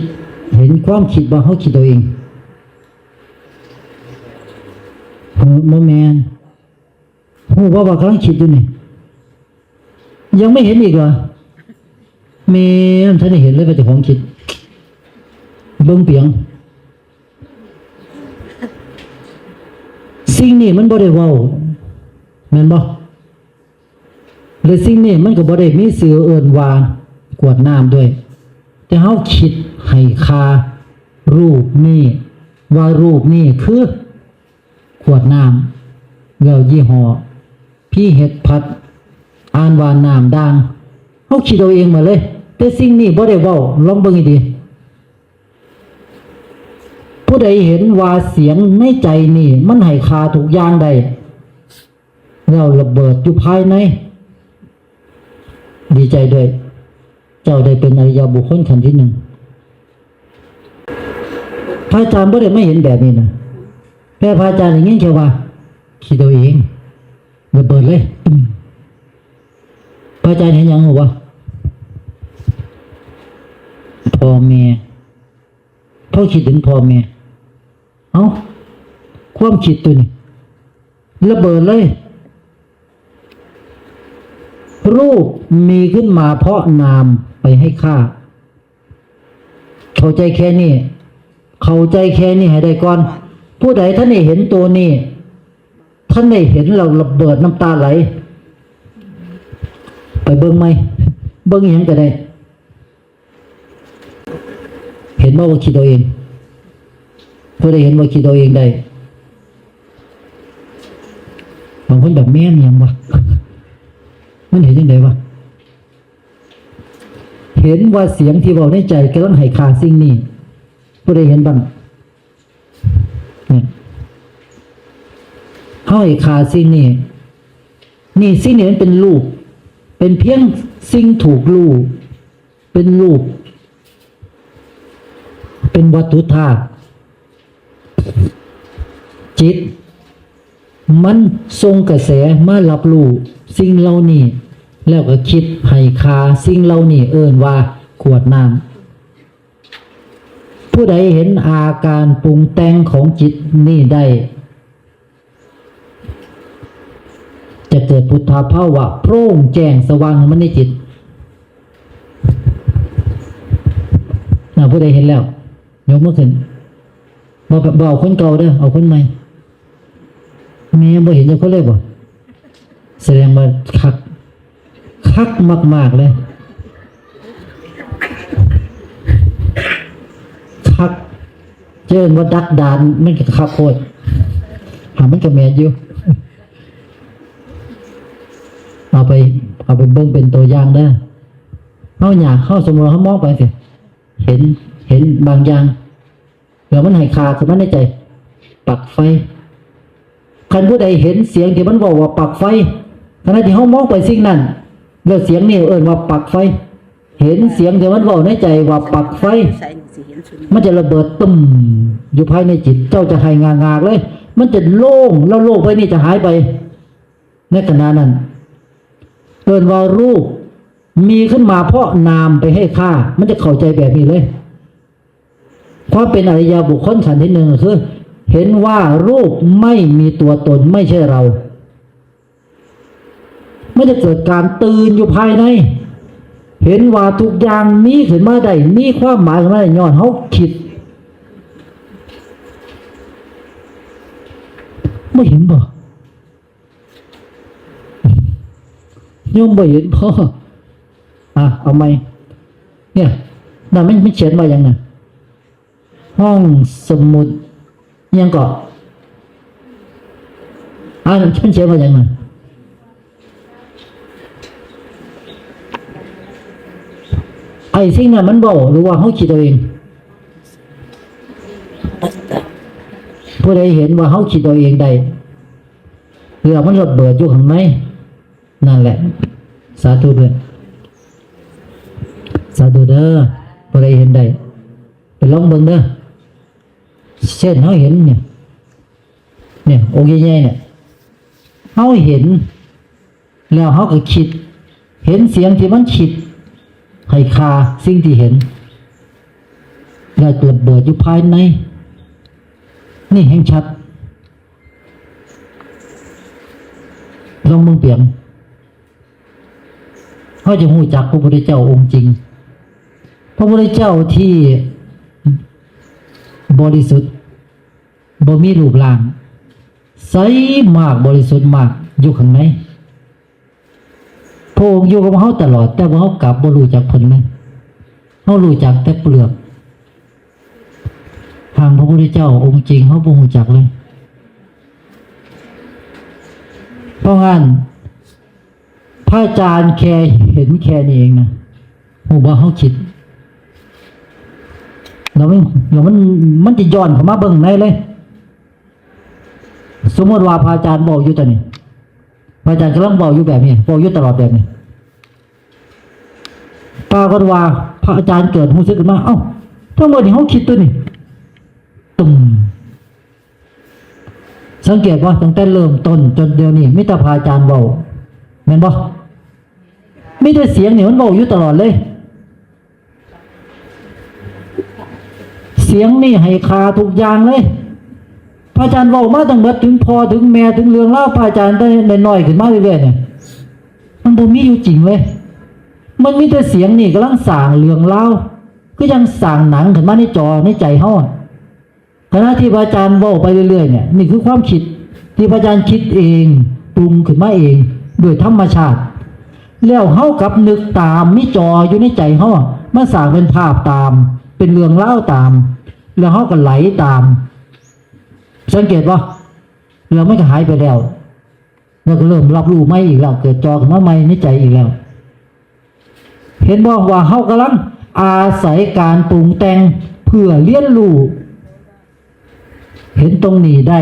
เห็นความคิดบ่ เฮาคิดเอาเอง เออ บ่แม่น ฮู้บ่ว่ากำลังคิดอยู่นี่ ยังไม่เห็นอีกเหรอ? แม่น ทันได้เห็นเลยว่าเจ้าของคิด เบิ่งเปียง สิ่งนี้มันบ่ได้เว้า แม่นบ่? และสิ่งนี้มันก็บ่ได้มีชื่อเอิ้นว่ากวดน้ำด้วย แต่เฮาคิดให้ค่ารูปนี้ ว่ารูปนี้คือกวดน้ำ แล้วยี่ห้อ พีเอช พัด อ่านว่าน้ำด่าง เฮาคิดเอาเองหมดเลย แต่สิ่งนี้บ่ได้เว้า ลองเบิ่งให้ดี ผู้ใดเห็นว่าเสียงในใจนี่มันให้ค่าทุกอย่างได้ แล้วระเบิดอยู่ภายใน ดีใจด้วย เจ้าได้เป็นอริยบุคคลขั้นที่หนึ่ง พระอาจารย์บ่ได้มาเห็นแบบนี้นะ แต่พระอาจารย์ได้ยินแค่ว่า คิดเอาเอง ระเบิดเลย ตึ้ม พระอาจารย์เห็นหยังรู้บ่? พ่อแม่ พอคิดถึงพ่อแม่ เอ้า ความคิดตัวนี้ ระเบิดเลย รูปมีขึ้นมาเพราะนามไปให้ค่า เข้าใจแค่นี้ เข้าใจแค่นี้ให้ได้ก่อน ผู้ใดท่านได้เห็นตัวนี้ ท่านได้เห็นแล้วระเบิดน้ำตาไหล ไปเบิ่งไหม เบิ่งอิหยังก็ได้ เห็นบ่ว่าคิดเอาเอง ผู้ใดเห็นว่าคิดเอาเองได้ บางคนแบบแม่นหยังวะ มันเห็นจั่งใดวะ เห็นว่าเสียงที่เว้าในใจกำลังให้ค่าสิ่งนี้ ผู้ใดเห็นบ้าง เนี่ย เฮาให้ค่าสิ่งนี้ นี่สิ่งนี้มันเป็นรูป เป็นเพียงสิ่งถูกรู้ เป็นรูป เป็นวัตถุธาตุ จิต มันส่งกระแสมารับรู้สิ่งเหล่านี้ แล้วก็คิดให้ค่าสิ่งเหล่านี้ เอิ้นว่าขวดน้ำ ผู้ใดเห็นอาการปรุงแต่งของจิตนี้ได้ จะเกิดพุทธภาวะโพร่งแจ้งสว่างมันในจิต นะ ผู้ใดเห็นแล้ว ยกมือขึ้น บ่ บ่เอาคนเก่าเด้อ เอาคนใหม่ แม่บ่เห็นจักคนเลยบ่ แสดงว่าคัก คักมากๆเลย คัก เจินว่าดักดาน มันก็คักโพด หามันก็แม่นอยู่ เอาไป เอาไปเบิ่งเป็นตัวอย่างเด้อ เฮาอยาก เฮาสมมุติว่าเฮามองไปสิ เห็น เห็นบางอย่าง แล้วมันให้ค่าขึ้นมาในใจ ปลั๊กไฟ คันผู้ใดเห็นเสียงที่มันเว้าว่าปลั๊กไฟ ขณะที่เฮามองไปสิ่งนั้น แล้วเสียงนี่เอิ้นว่าปลั๊กไฟ เห็นเสียงที่มันเว้าในใจว่าปลั๊กไฟ มันจะระเบิดตุ้มอยู่ภายในจิต เจ้าจะไห้งากๆเลย มันจะโล่ง แล้วโลกใบนี้จะหายไป ในขณะนั้น เอิ้นว่ารูปมีขึ้นมาเพราะนามไปให้ค่า มันจะเข้าใจแบบนี้เลย ความเป็นอริยบุคคลขั้นที่หนึ่งก็คือ เห็นว่ารูปไม่มีตัวตน ไม่ใช่เรา มันจะเกิดการตื่นอยู่ภายใน เห็นว่าทุกอย่างมีขึ้นมาได้ มีความหมายขึ้นมาได้ ย้อนเฮาคิด บ่เห็นบ่ โยมบ่เห็นบ่ อ่ะ เอาใหม่ เนี่ย นั่นมัน มันเขียนว่าหยังน่ะ ห้องสมุด อิหยังเกาะ อ่ะ มันเขียนว่าหยังน่ะ ไอ้สิ่งนั้นมันเว้า หรือว่าเฮาคิดเอาเอง ผู้ใดเห็นว่าเฮาคิดเอาเองได้ เรื่องมันระเบิดอยู่ข้างใน นั่นแหละ สาธุเด้อ สาธุเด้อ ผู้ใดเห็นได้ ไปลองเบิ่งเด้อ เช่นเฮาเห็นเนี่ย เนี่ย องค์ใหญ่ๆเนี่ย เฮาเห็น แล้วเฮาก็คิด เห็นเสียงที่มันคิด ให้ค่าสิ่งที่เห็น แล้วระเบิดอยู่ภายใน นี่แห่งชัด ลองเบิ่งเปียง เฮาจะฮู้จักพระพุทธเจ้าองค์จริง พระพุทธเจ้าที่บริสุทธิ์ บ่มีรูปร่าง ใสมาก บริสุทธิ์มาก อยู่ข้างใน พระองค์อยู่กับเฮาตลอด แต่ว่าเฮากลับบ่รู้จักเพิ่นเลย เฮารู้จักแต่เปลือก ทางพระพุทธเจ้าองค์จริงเฮาบ่รู้จักเลย เพราะงั้น พระอาจารย์แค่เห็นแค่นี้เองนะ ฮู้ว่าเฮาคิด แล้วมัน แล้วมัน มันจะย้อนเข้ามาเบิ่งในเลย สมมติว่าพระอาจารย์เว้าอยู่ตอนนี้ พระอาจารย์กำลังเว้าอยู่แบบนี้ เว้าอยู่ตลอดแบบนี้ ปรากฏว่าพระอาจารย์เกิดรู้สึกขึ้นมา เอ้า ทั้งหมดนี่เฮาคิดตัวนี่ ตุ้ม สังเกตบ่ ตั้งแต่เริ่มต้นจนเดี๋ยวนี้ มีแต่พระอาจารย์เว้า แม่นบ่ มีแต่เสียงนี่มันเว้าอยู่ตลอดเลย เสียงนี่ให้ค่าทุกอย่างเลย พระอาจารย์เว้ามาตั้งหมด ถึงพ่อถึงแม่ถึงเรื่องราวพระอาจารย์ตั้งแต่น้อยๆขึ้นมาเรื่อยๆเนี่ย มันบ่มีอยู่จริงเลย มันมีแต่เสียงนี่กำลังสร้างเรื่องราว คือจั่งสร้างหนังขึ้นมาในจอในใจเฮาอะ ขณะที่พระอาจารย์เว้าไปเรื่อยๆเนี่ย นี่คือความคิดที่พระอาจารย์คิดเอง ปรุงขึ้นมาเอง โดยธรรมชาติ แล้วเฮากลับนึกตาม มีจออยู่ในใจเฮาอะ มาสร้างเป็นภาพตาม เป็นเรื่องราวตาม แล้วเฮาก็ไหลตาม สังเกตบ่ แล้วมันก็หายไปแล้ว แล้วก็เริ่มรับรู้ใหม่อีกแล้ว เกิดจอขึ้นมาใหม่ในใจอีกแล้ว เห็นบ่ว่าเฮากำลังอาศัยการปรุงแต่งเพื่อเรียนรู้ เห็นตรงนี้ได้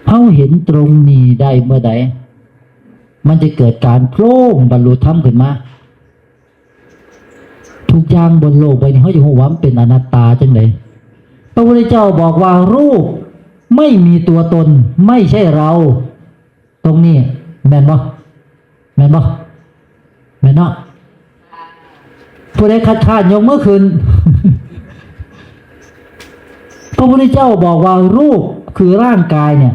เฮาเห็นตรงนี้ได้เมื่อใด มันจะเกิดการโพล่งบรรลุธรรมขึ้นมา ทุกอย่างบนโลกใบนี้ เฮาจะฮู้ว่ามันเป็นอนัตตาจังได๋ พระพุทธเจ้าบอกว่ารูปไม่มีตัวตน ไม่ใช่เรา ตรงนี้แม่นบ่ แม่นบ่ แม่นเนาะ ผู้ใดคัดค้านยกมือขึ้น พระพุทธเจ้าบอกว่ารูปคือร่างกายเนี่ย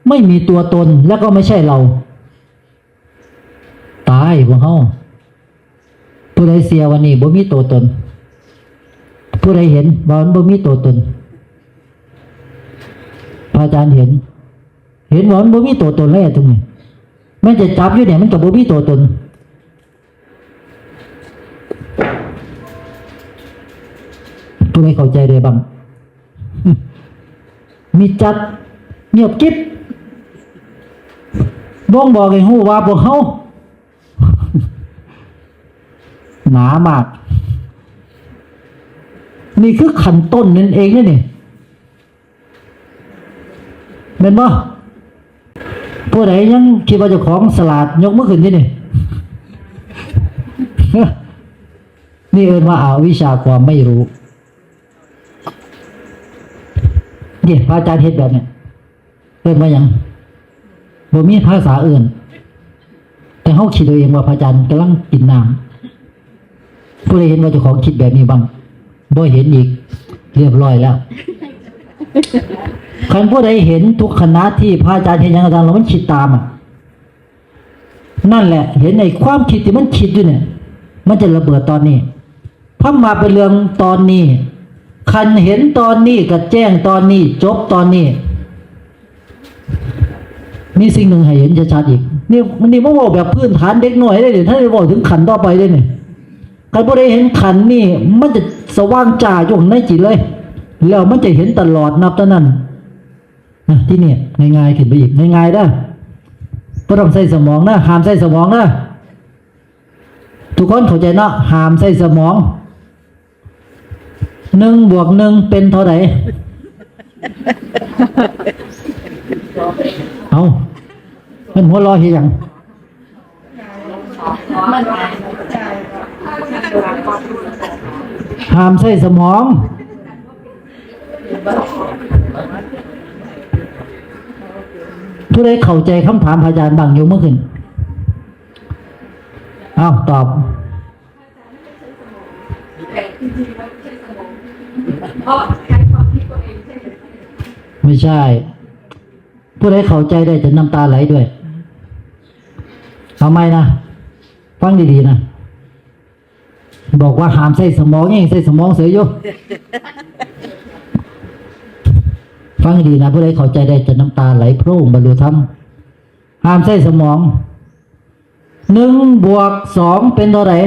ไม่มีตัวตน และก็ไม่ใช่เรา ตายพวกเฮา ผู้ใดเชื่อว่านี่บ่มีตัวตน ผู้ใดเห็นว่ามันบ่มีตัวตน พระอาจารย์เห็น เห็นว่ามันบ่มีตัวตนเลยตรงนี้ แม้จะจับอยู่เนี่ย มันก็บ่มีตัวตน ผู้ใดเข้าใจได้บ้าง มิดจัด เงียบกริบ บ่งบอกให้ฮู้ว่าพวกเฮา หนามาก นี่คือขั้นต้นนั่นเองนะนี่ แม่นบ่ ผู้ใดยังคิดว่าเจ้าของฉลาด ยกมือขึ้นที่นี่ นี่เอิ้นว่าอวิชชา ความไม่รู้ นี่พระอาจารย์เฮ็ดแบบเนี้ย เอิ้นว่าหยัง บ่มีภาษาเอิ้น แต่เฮาคิดเอาเองว่าพระอาจารย์กำลังกินน้ำ ผู้ใดเห็นว่าเจ้าของคิดแบบนี้บ้าง บ่เห็นอีก เรียบร้อยแล้ว คันผู้ใดเห็นทุกขณะที่พระอาจารย์เห็นหยังก็ตาม แล้วมันคิดตามอะ นั่นแหละ เห็นไอ้ความคิดที่มันคิดอยู่เนี่ย มันจะระเบิดตอนนี้ ธรรมะเป็นเรื่องตอนนี้ คันเห็นตอนนี้ก็แจ้งตอนนี้ จบตอนนี้ มีสิ่งหนึ่งให้เห็นชัดๆอีก นี่ นี่มาเว้าแบบพื้นฐานเด็กน้อยเด้ ถ้าได้เว้าถึงขั้นต่อไปเด้นี่ คันผู้ใดเห็นขั้นนี้ มันจะสว่างจ้าอยู่ในจิตเลย แล้วมันจะเห็นตลอดนับแต่นั้น นะ ที่นี่ง่ายๆขึ้นไปอีก ง่ายๆเด้อ บ่ต้องใช้สมองนะ ห้ามใช้สมองนะ ทุกคนเข้าใจเนาะ ห้ามใช้สมอง หนึ่งบวกหนึ่งเป็นเท่าใด เอ้า มันหัวเราะเฮ็ดหยัง ห้ามใช้สมอง ผู้ใดเข้าใจคำถามพระอาจารย์บ้าง ยกมือขึ้น อ้าว ตอบ ไม่ใช่ ผู้ใดเข้าใจได้จะน้ำตาไหลด้วย เอาใหม่นะ ฟังดีๆนะ บอกว่าห้ามใช้สมอง ยังใช้สมองเสียอยู่ ฟังดีนะ ผู้ใดเข้าใจได้จะน้ำตาไหลโพร่งบรรลุธรรม ห้ามใช้สมอง หนึ่งบวกสองเป็นเท่าไหร่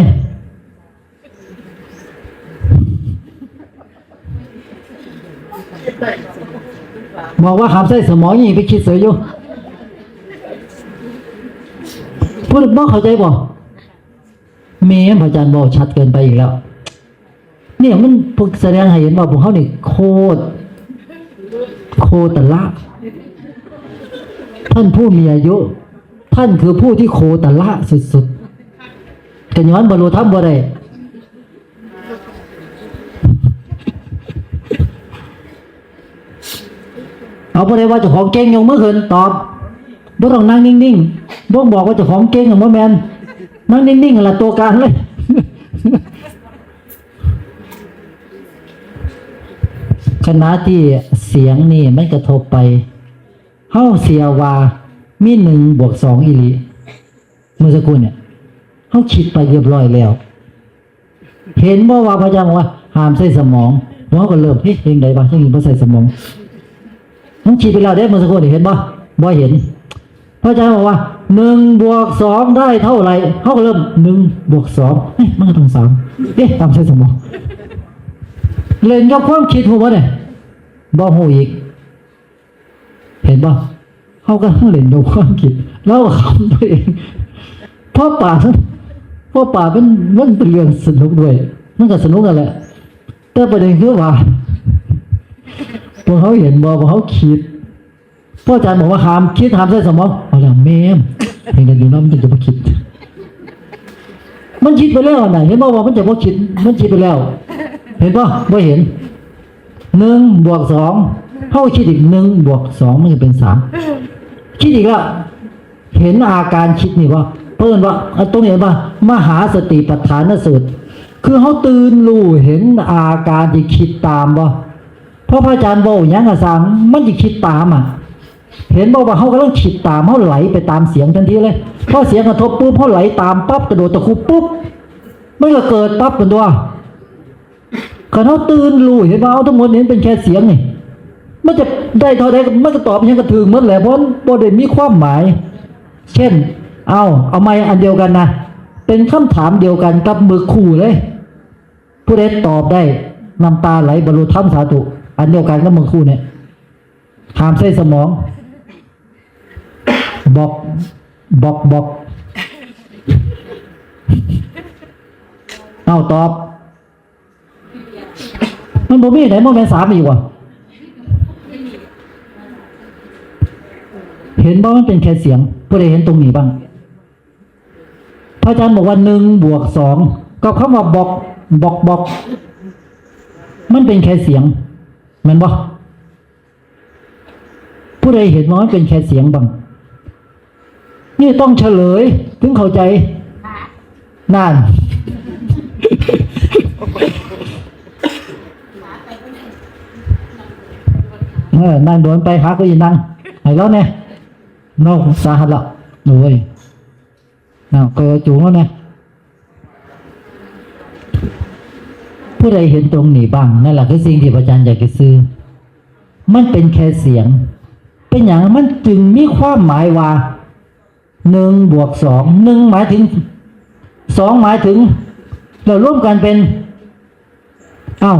บอกว่าห้ามใช้สมอง ยังไปคิดเสียอยู่ พูดบ่เข้าใจบ่ แม่น พระอาจารย์บอกชัดเกินไปอีกแล้ว เนี่ยมันพวกแสดงให้เห็นว่าพวกเขานี่โคตร โคตรละ ท่านผู้มีอายุ ท่านคือผู้ที่โคตรละสุดๆ ก็ย้อนบรรลุธรรมบ่ได้ เอาผู้ใดว่าเจ้าของเก่งยกมือขึ้นตอบ บ่ต้องนั่งนิ่งๆ บ่งบอกว่าเจ้าของเก่งอะ บ่แม่น นั่งนิ่งๆ หั่นล่ะตัวการเลย ขณะที่เสียงนี่มันกระทบไป เฮาเชื่อว่ามีหนึ่งบวกสองอีหลี มื่อสักครู่เนี่ย เขาคิดไปเรียบร้อยแล้ว เห็นบ่ว่าพระอาจารย์บอกว่าห้ามใช้สมอง เราก็เริ่ม เฮ้ย เพลงใดวะ เพลงนี้บ่ใช้สมอง มันคิดไปแล้วเด้ เมื่อสักครู่นี่ เห็นบ่ บ่เห็น พระอาจารย์บอกว่า หนึ่งบวกสองได้เท่าไหร่ เขาก็เริ่ม หนึ่งบวกสอง เฮ้ย มันก็ต้อง สาม เอ๊ะ ตามใช้สมอง เล่นกับความคิด ฮู้บ่เนี่ย บ่ฮู้อีก เห็นบ่ เขาก็เล่นกับความคิด แล้วก็ขำตัวเอง เพราะป่า เพราะป่ามัน มันเป็นเรื่องสนุกด้วย มันก็สนุกนั่นแหละ แต่ประเด็นคือว่า พวกเขาเห็นบ่ พวกเขาคิด พระอาจารย์บอกว่าห้ามคิด ห้ามใช้สมอง เอาแล้วแม่ม เพลงนั้นอยู่เนาะ มันจะบ่คิด มันคิดไปแล้วน่ะ เห็นบ่ว่ามันจะบ่คิด มันคิดไปแล้ว เห็นบ่ บ่เห็น หนึ่งบวกสอง เขาคิดอีก หนึ่งบวกสอง มันจะเป็น สาม คิดอีกแล้ว เห็นอาการคิดนี่บ่ เพิ่นว่า อันตรงนี้เห็นบ่ มหาสติปัฏฐานสูตร คือเขาตื่นรู้เห็นอาการที่คิดตามบ่ เพราะพระอาจารย์บอกหยังก็ซ่าง มันจะคิดตามอ่ะ เห็นบ่ว่าเขากำลังคิดตาม เขาไหลไปตามเสียงทันทีเลย พอเสียงกระทบปุ๊บ เขาไหลตามปั๊บ กระโดดตะครุบปุ๊บ มันก็เกิดปั๊บเป็นตัว คันเขาตื่นรู้ เห็นว่า เอา ทั้งหมดนี่เป็นแค่เสียงนี่ มันจะได้เท่าใด มันก็ตอบหยังก็ถืกหมดแหละ เพราะมันบ่ได้มีความหมาย เช่น เอา เอาไม้อันเดียวกันนะ เป็นคำถามเดียวกันกับเมื่อคู่เลย ผู้ใดตอบได้ น้ำตาไหลบรรลุธรรม สาธุ อันเดียวกันกับเมื่อคู่เนี่ย ห้ามใช้สมอง บอก บอก บอก เอา ตอบ มันบ่มีไหน มันเป็น สาม อีกว่ะ เห็นบ่ มันเป็นแค่เสียง ผู้ใดเห็นตรงนี้บ้าง พระอาจารย์บอกว่า หนึ่งบวกสอง กับคำว่า บอก บอก บอก มันเป็นแค่เสียง แม่นบ่ ผู้ใดเห็นว่ามันเป็นแค่เสียงบ้าง นี่ต้องเฉลย ถึงเข้าใจ นั่น เออ นั่งโดนไป หาเก้าอี้นั่ง ให้เราเนี่ย นอกสาหัสละ โอ้ย อ้าว ก็จูงแล้วนะ ผู้ใดเห็นตรงนี้บ้าง นั่นแหละคือสิ่งที่พระอาจารย์อยากจะสื่อ มันเป็นแค่เสียง เป็นอย่างมันจึงมีความหมายว่า หนึ่งบวกสอง หนึ่งหมายถึง สองหมายถึง เรารวมกันเป็น เอ้า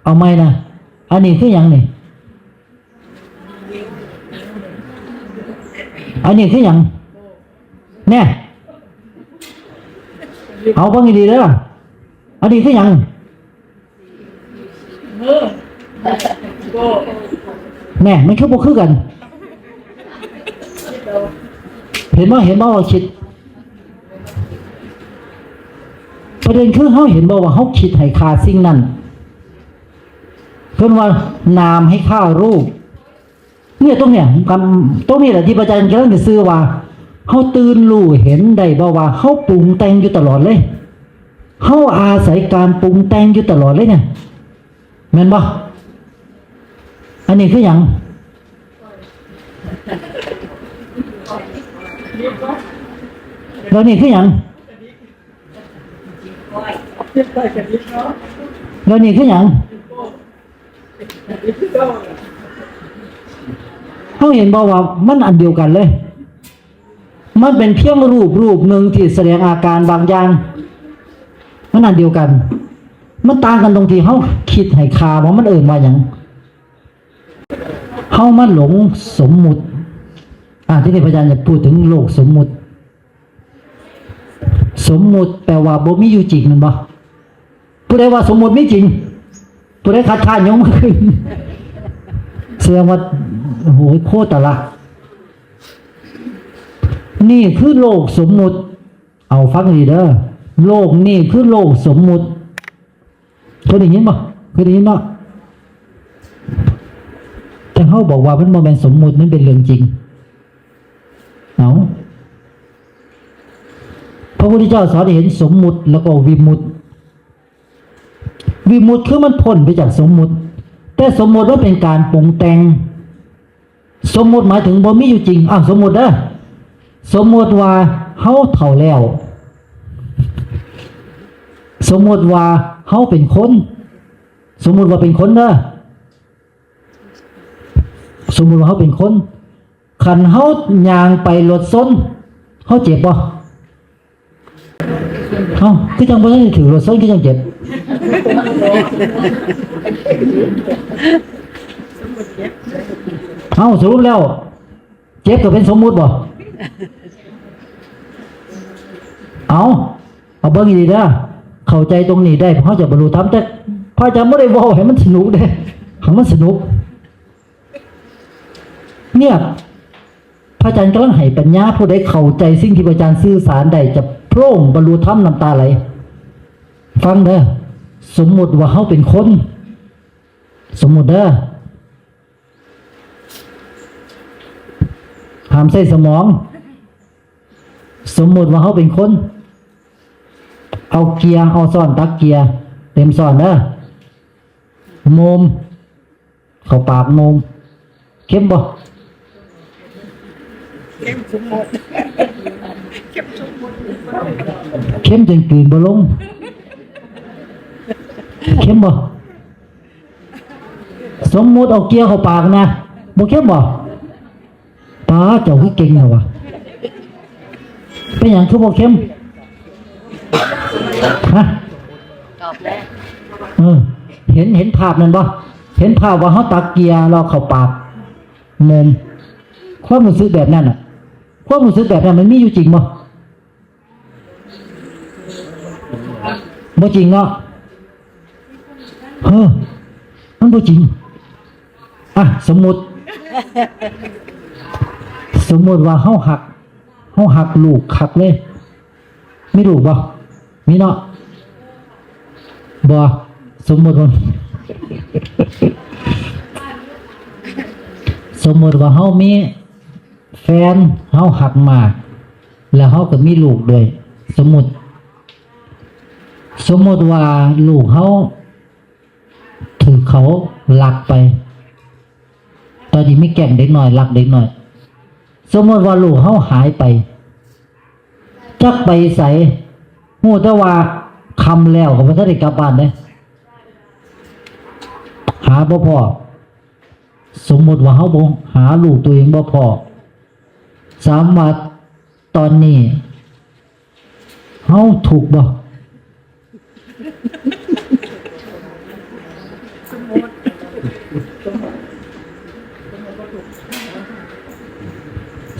เอาใหม่นะ อันนี้คือหยังนี่ อันนี้คือหยัง เนี่ย เอาเบิ่งดีๆเด้อ อันนี้คือหยัง แม่ มันคือบ่คือกัน เห็นบ่ เห็นบ่ ว่าคิด ประเด็นคือเฮาเห็นบ่ว่าเฮาคิดให้ฆ่าสิ่งนั้น เพิ่นว่านามให้ฆ่ารูป เนี่ยตรงเนี้ย กำ ตรงนี้แหละที่พระอาจารย์กำลังจะสื่อว่า เฮาตื่นรู้เห็นได้บ่ว่าเฮาปรุงแต่งอยู่ตลอดเลย เฮาอาศัยการปรุงแต่งอยู่ตลอดเลยเนี่ย แม่นบ่ อันนี้คือหยัง แล้วนี่คือหยัง แล้วนี่คือหยัง เฮาเห็นบ่ว่ามันอันเดียวกันเลย มันเป็นเพียงรูปรูปหนึ่งที่แสดงอาการบางอย่าง มันอันเดียวกัน มันต่างกันตรงที่เฮาคิดให้ฆ่าว่ามันเอิ้นว่าหยัง เฮามาหลงสมมุติ อ่า ทีนี้พระอาจารย์จะพูดถึงโลกสมมุติ สมมุติแปลว่าบ่มีอยู่จริง แม่นบ่ ผู้ใดว่าสมมุติมีจริง ผู้ใดคัดค้านยกมือขึ้น แสดงว่า โอ้โห โคตรละ นี่คือโลกสมมุติ เอาฟังดีเด้อ โลกนี่คือโลกสมมุติ เคยได้ยินบ่ เคยได้ยินเนาะ แต่เฮาบอกว่ามันบ่แม่นสมมุติ มันเป็นเรื่องจริง เอา พระพุทธเจ้าสอนให้เห็นสมมุติแล้วก็วิมุตติ วิมุตติคือมันพ้นไปจากสมมุติ แต่สมมุติมันเป็นการปรุงแต่ง สมมุติหมายถึงบ่มีอยู่จริง อ่ะ สมมุติเด้อ สมมุติว่า เฮาเฒ่าแล้ว สมมุติว่าเฮาเป็นคน สมมุติว่าเป็นคนเด้อ สมมุติว่าเฮาเป็นคน คันเฮาย่างไปรถชน เฮาเจ็บบ่ เอ้า คือจังบ่ทันได้ถืกรถชน คือจังเจ็บ เอ้า สรุปแล้ว เจ็บก็เป็นสมมุติบ่ เอา เอาเบิ่งดีๆเด้อ เข้าใจตรงนี้ได้ เฮาจะบรรลุธรรม แต่พระอาจารย์บ่ได้เว้าให้มันสนุกเด้ ให้มันสนุก เนี่ย พระอาจารย์กำลังให้ปัญญา ผู้ใดเข้าใจสิ่งที่พระอาจารย์สื่อสารได้ จะโพร่งบรรลุธรรมน้ำตาไหล ฟังเด้อ สมมุติว่าเฮาเป็นคน สมมุติเด้อ ห้ามใช้สมอง สมมุติว่าเฮาเป็นคน เอาเกียร์ เอาซ้อนตักเกียร์ เต็มซ้อนเด้อ โมม เข้าปากโมม เค็มบ่ เค็มสมมุติ เค็มสมมุติ เค็มจนกลืนบ่ลง เค็มบ่ สมมุติเอาเกียร์เข้าปากนะ บ่เค็มบ่ ป๊าด เจ้าคือเก่งแท้วะ เป็นหยังคือบ่เค็ม ฮะ กรอบแล้ว เออ เห็น เห็นภาพนั่นบ่ เห็นภาพว่าเฮาตักเกียร์แล้วเข้าปาก โมม ความรู้สึกแบบนั้นน่ะ ความรู้สึกแบบนั้นมันมีอยู่จริงบ่ บ่จริงเนาะ เฮ้อ มันบ่จริง อ่ะ สมมุติ สมมุติว่าเฮาฮัก เฮาฮักลูกคักเลย มีลูกบ่ มีเนาะ บ่ สมมุติว่า สมมุติว่าเฮามี แฟนเฮาฮักมาก แล้วเฮาก็มีลูกด้วย สมมุติ สมมุติว่าลูกเฮาถูกเขาลักไป ตอนนี้มีแก๊งเด็กน้อยลักเด็กน้อย สมมุติว่าลูกเฮาหายไป จักไปไส ฮู้แต่ว่าค่ำแล้วก็บ่ทันได้กลับบ้านเด้ หาบ่พ้อ สมมุติว่าเฮาบ่หาลูกตัวเองบ่พ้อ ถามว่าตอนนี้เฮาทุกข์บ่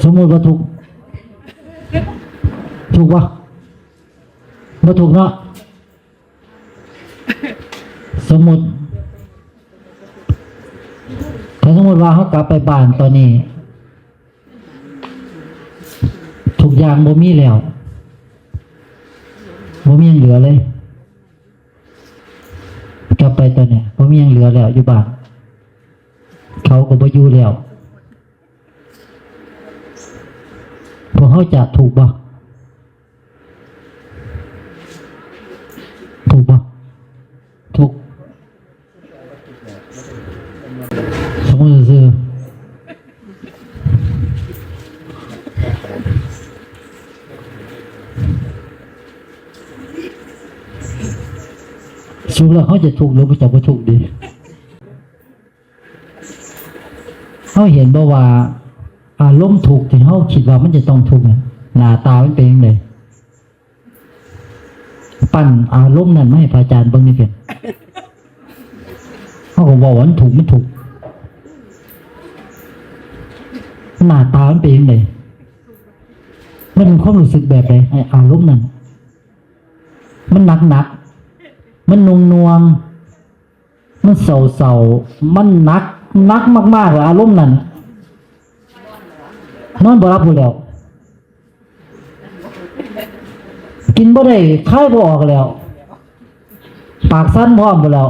สมมุติว่าทุกข์ ทุกข์บ่ บ่ทุกข์เนาะ สมมุติ ถ้าสมมุติว่าเฮากลับไปบ้านตอนนี้ ทุกอย่างบ่มีแล้ว บ่มีหยังเหลือเลย กลับไปตอนเนี้ย บ่มีหยังเหลือแล้วอยู่บ้าน เขาก็บ่อยู่แล้ว พวกเฮาจะทุกข์บ่ ทุกข์บ่ ทุกข์ สมมุติซื่อๆ สรุปแล้วเฮาจะทุกข์หรือบ่จะบ่ทุกข์ดี เฮาเห็นบ่ว่าอารมณ์ทุกข์ที่เฮาคิดว่ามันจะต้องทุกข์เนี่ย หน้าตามันเป็นจั่งใด ปั้นอารมณ์นั้นมาให้พระอาจารย์เบิ่งแหน่เพียง เฮาก็เว้าว่ามันทุกข์ มันทุกข์ หน้าตามันเป็นจั่งใด มันเป็นความรู้สึกแบบใด ไอ้อารมณ์นั้น มันหนักๆ มันหน่วงๆ มันเศร้าๆ มันหนัก หนักมากๆ เลยอารมณ์นั้น นอนบ่หลับพู้นแหล้ว กินบ่ได้ คายบ่ออกแล้ว ปากสั่นพร้อมพู้นแหล้ว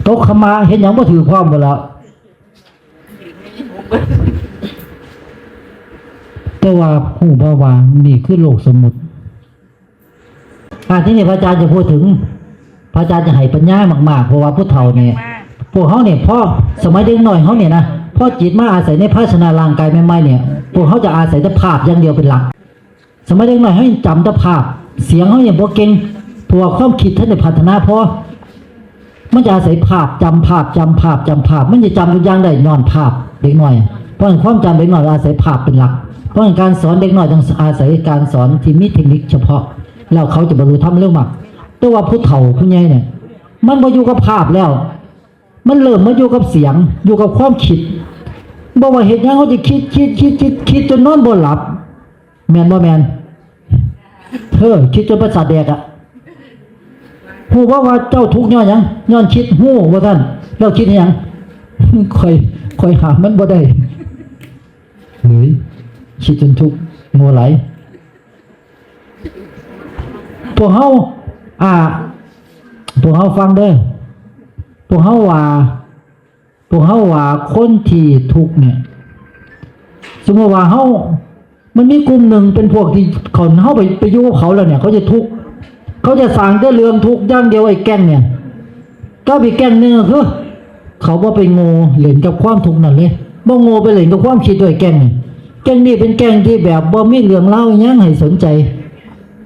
ตกขมะ เฮ็ดหยังบ่ถืกพร้อมพู้นแหล้ว แต่ว่าฮู้บ่ว่านี่คือโลกสมมุติ อ่า ทีนี้พระอาจารย์จะพูดถึง พระอาจารย์จะให้ปัญญามากๆ เพราะว่าผู้เฒ่าเนี่ย พวกเฮาเนี่ย พอสมัยเด็กน้อยเฮาเนี่ยนะ พอจิตมาอาศัยในภาชนะร่างกายใหม่ๆ เนี่ย พวกเฮาจะอาศัยแต่ภาพอย่างเดียวเป็นหลัก สมัยเด็กน้อยเฮายังจำแต่ภาพ เสียงเฮายังบ่เก่ง เพราะว่าความคิดทันได้พัฒนาพอ มันจะอาศัยภาพ จำภาพ จำภาพ จำภาพ มันจะจำทุกอย่างได้ย้อนภาพ เด็กน้อย เพราะฉะนั้นความจำเด็กน้อยอาศัยภาพเป็นหลัก เพราะฉะนั้นการสอนเด็กน้อยต้องอาศัยการสอนที่มีเทคนิคเฉพาะ แล้วเขาจะบรรลุธรรมเร็วมาก แต่ว่าผู้เฒ่าผู้ใหญ่เนี่ย มันบ่อยู่กับภาพแล้ว มันเริ่มมาอยู่กับเสียง อยู่กับความคิด บ่ว่าเฮ็ดหยังเขาจะคิด คิด คิด คิด คิดจนนอนบ่หลับ แม่นบ่แม่น เออ คิดจนประสาทแดกอะ ฮู้บ่ว่าเจ้าทุกข์ย้อนหยัง ย้อนคิด ฮู้ว่าซั่น แล้วคิดหยัง ข่อย ข่อยหามันบ่ได้ เฮ้ย คิดจนทุกข์ โง่หลาย พวกเฮา อ่า พวกเฮาฟังเด้อ พวกเฮาว่า พวกเฮาว่าคนที่ทุกข์เนี่ย สมมุติว่าเฮา มันมีกลุ่มหนึ่งเป็นพวกที่เขา เฮาไป ไปอยู่กับเขาแล้วเนี่ย เขาจะทุกข์ เขาจะสร้างแต่เรื่องทุกข์อย่างเดียว ไอ้แก๊งเนี่ย กับอีกแก๊งหนึ่งก็คือ เขาบ่ไปโง่เล่นกับความทุกข์นั่นเลย บ่โง่ไปเล่นกับความคิดด้วยแก๊งนี่ แก๊งนี้เป็นแก๊งที่แบบบ่มีเรื่องราวอิหยังให้สนใจ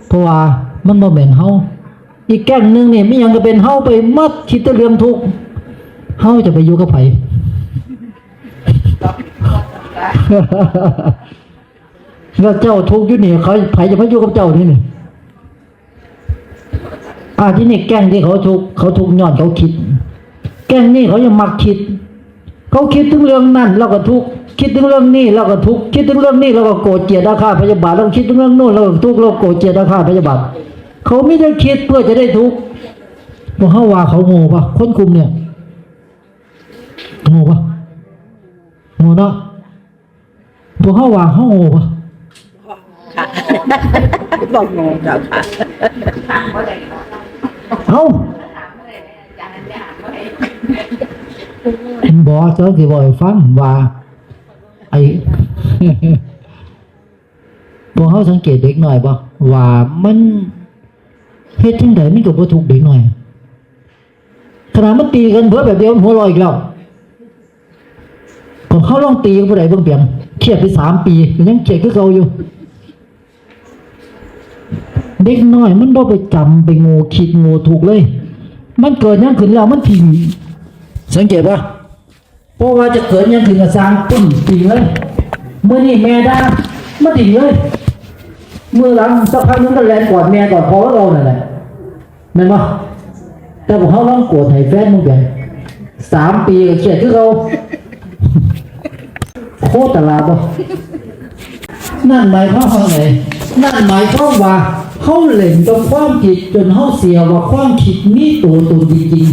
เพราะว่ามันบ่แม่นเฮา อีกแก๊งหนึ่งนี่มีหยังก็เป็นเฮาไปหมด คิดแต่เรื่องทุกข์ เฮาจะไปอยู่กับไผ แล้วเจ้าทุกข์อยู่นี่ เขา ไผจะมาอยู่กับเจ้านี่นี่ อ่า ที่นี่แก๊งที่เขาทุกข์ เขาทุกข์ย้อนเขาคิด แก๊งนี้เขายังมักคิด เขาคิดถึงเรื่องนั้นแล้วก็ทุกข์ คิดถึงเรื่องนี้แล้วก็ทุกข์ คิดถึงเรื่องนี้แล้วก็โกรธเกลียดอาฆาตพยาบาท แล้วคิดถึงเรื่องโน้นแล้วก็ทุกข์ แล้วโกรธเกลียดอาฆาตพยาบาท เขามีแต่คิดเพื่อจะได้ทุกข์ พวกเฮาว่าเขาโง่ปะ คนกลุ่มเนี่ย โง่ปะ โง่เนาะ พวกเฮาว่าเฮาโง่ปะ ค่ะบอกงงเจ้าค่ะ เอ้า บอกเจ้าสิบอกให้ฟังว่า ไอ้ พวกเฮาสังเกตเด็กน้อยบ่ ว่ามันเฮ็ดจังใดมันก็บ่ทุกข์เด็กน้อย ขนาดมันตีกันเบิดแบบเดียวมันหัวเราะอีกแล้ว ของเขาลองตีกับผู้ใดเบิ่งเปียง เครียดไปสามปี ยังเครียดคือเก่าอยู่ เด็กน้อยมันบ่ไปจำไปโง่คิดโง่ทุกข์เลย มันเกิดหยังขึ้นแล้วมันทิ้ง สังเกตปะ เพราะว่าจะเกิดหยังขึ้นก็ซ่างปึ้งทิ้งเลย มื้อนี้แม่ด่า มันทิ้งเลย มื้อหลังสักพักหนึ่งก็แล่นกอดแม่กอดพ่อเรานั่นแหละ แม่นบ่ แต่พวกเฮาลองโกรธให้แฟนมึงเปียง สามปีก็เครียดคือเก่า โคตรตลาดบ่ นั่นหมายความว่าไง นั่นหมายความว่าเฮาเล่นกับความคิดจนเฮาเสียว่าความคิดมีตัวตนจริง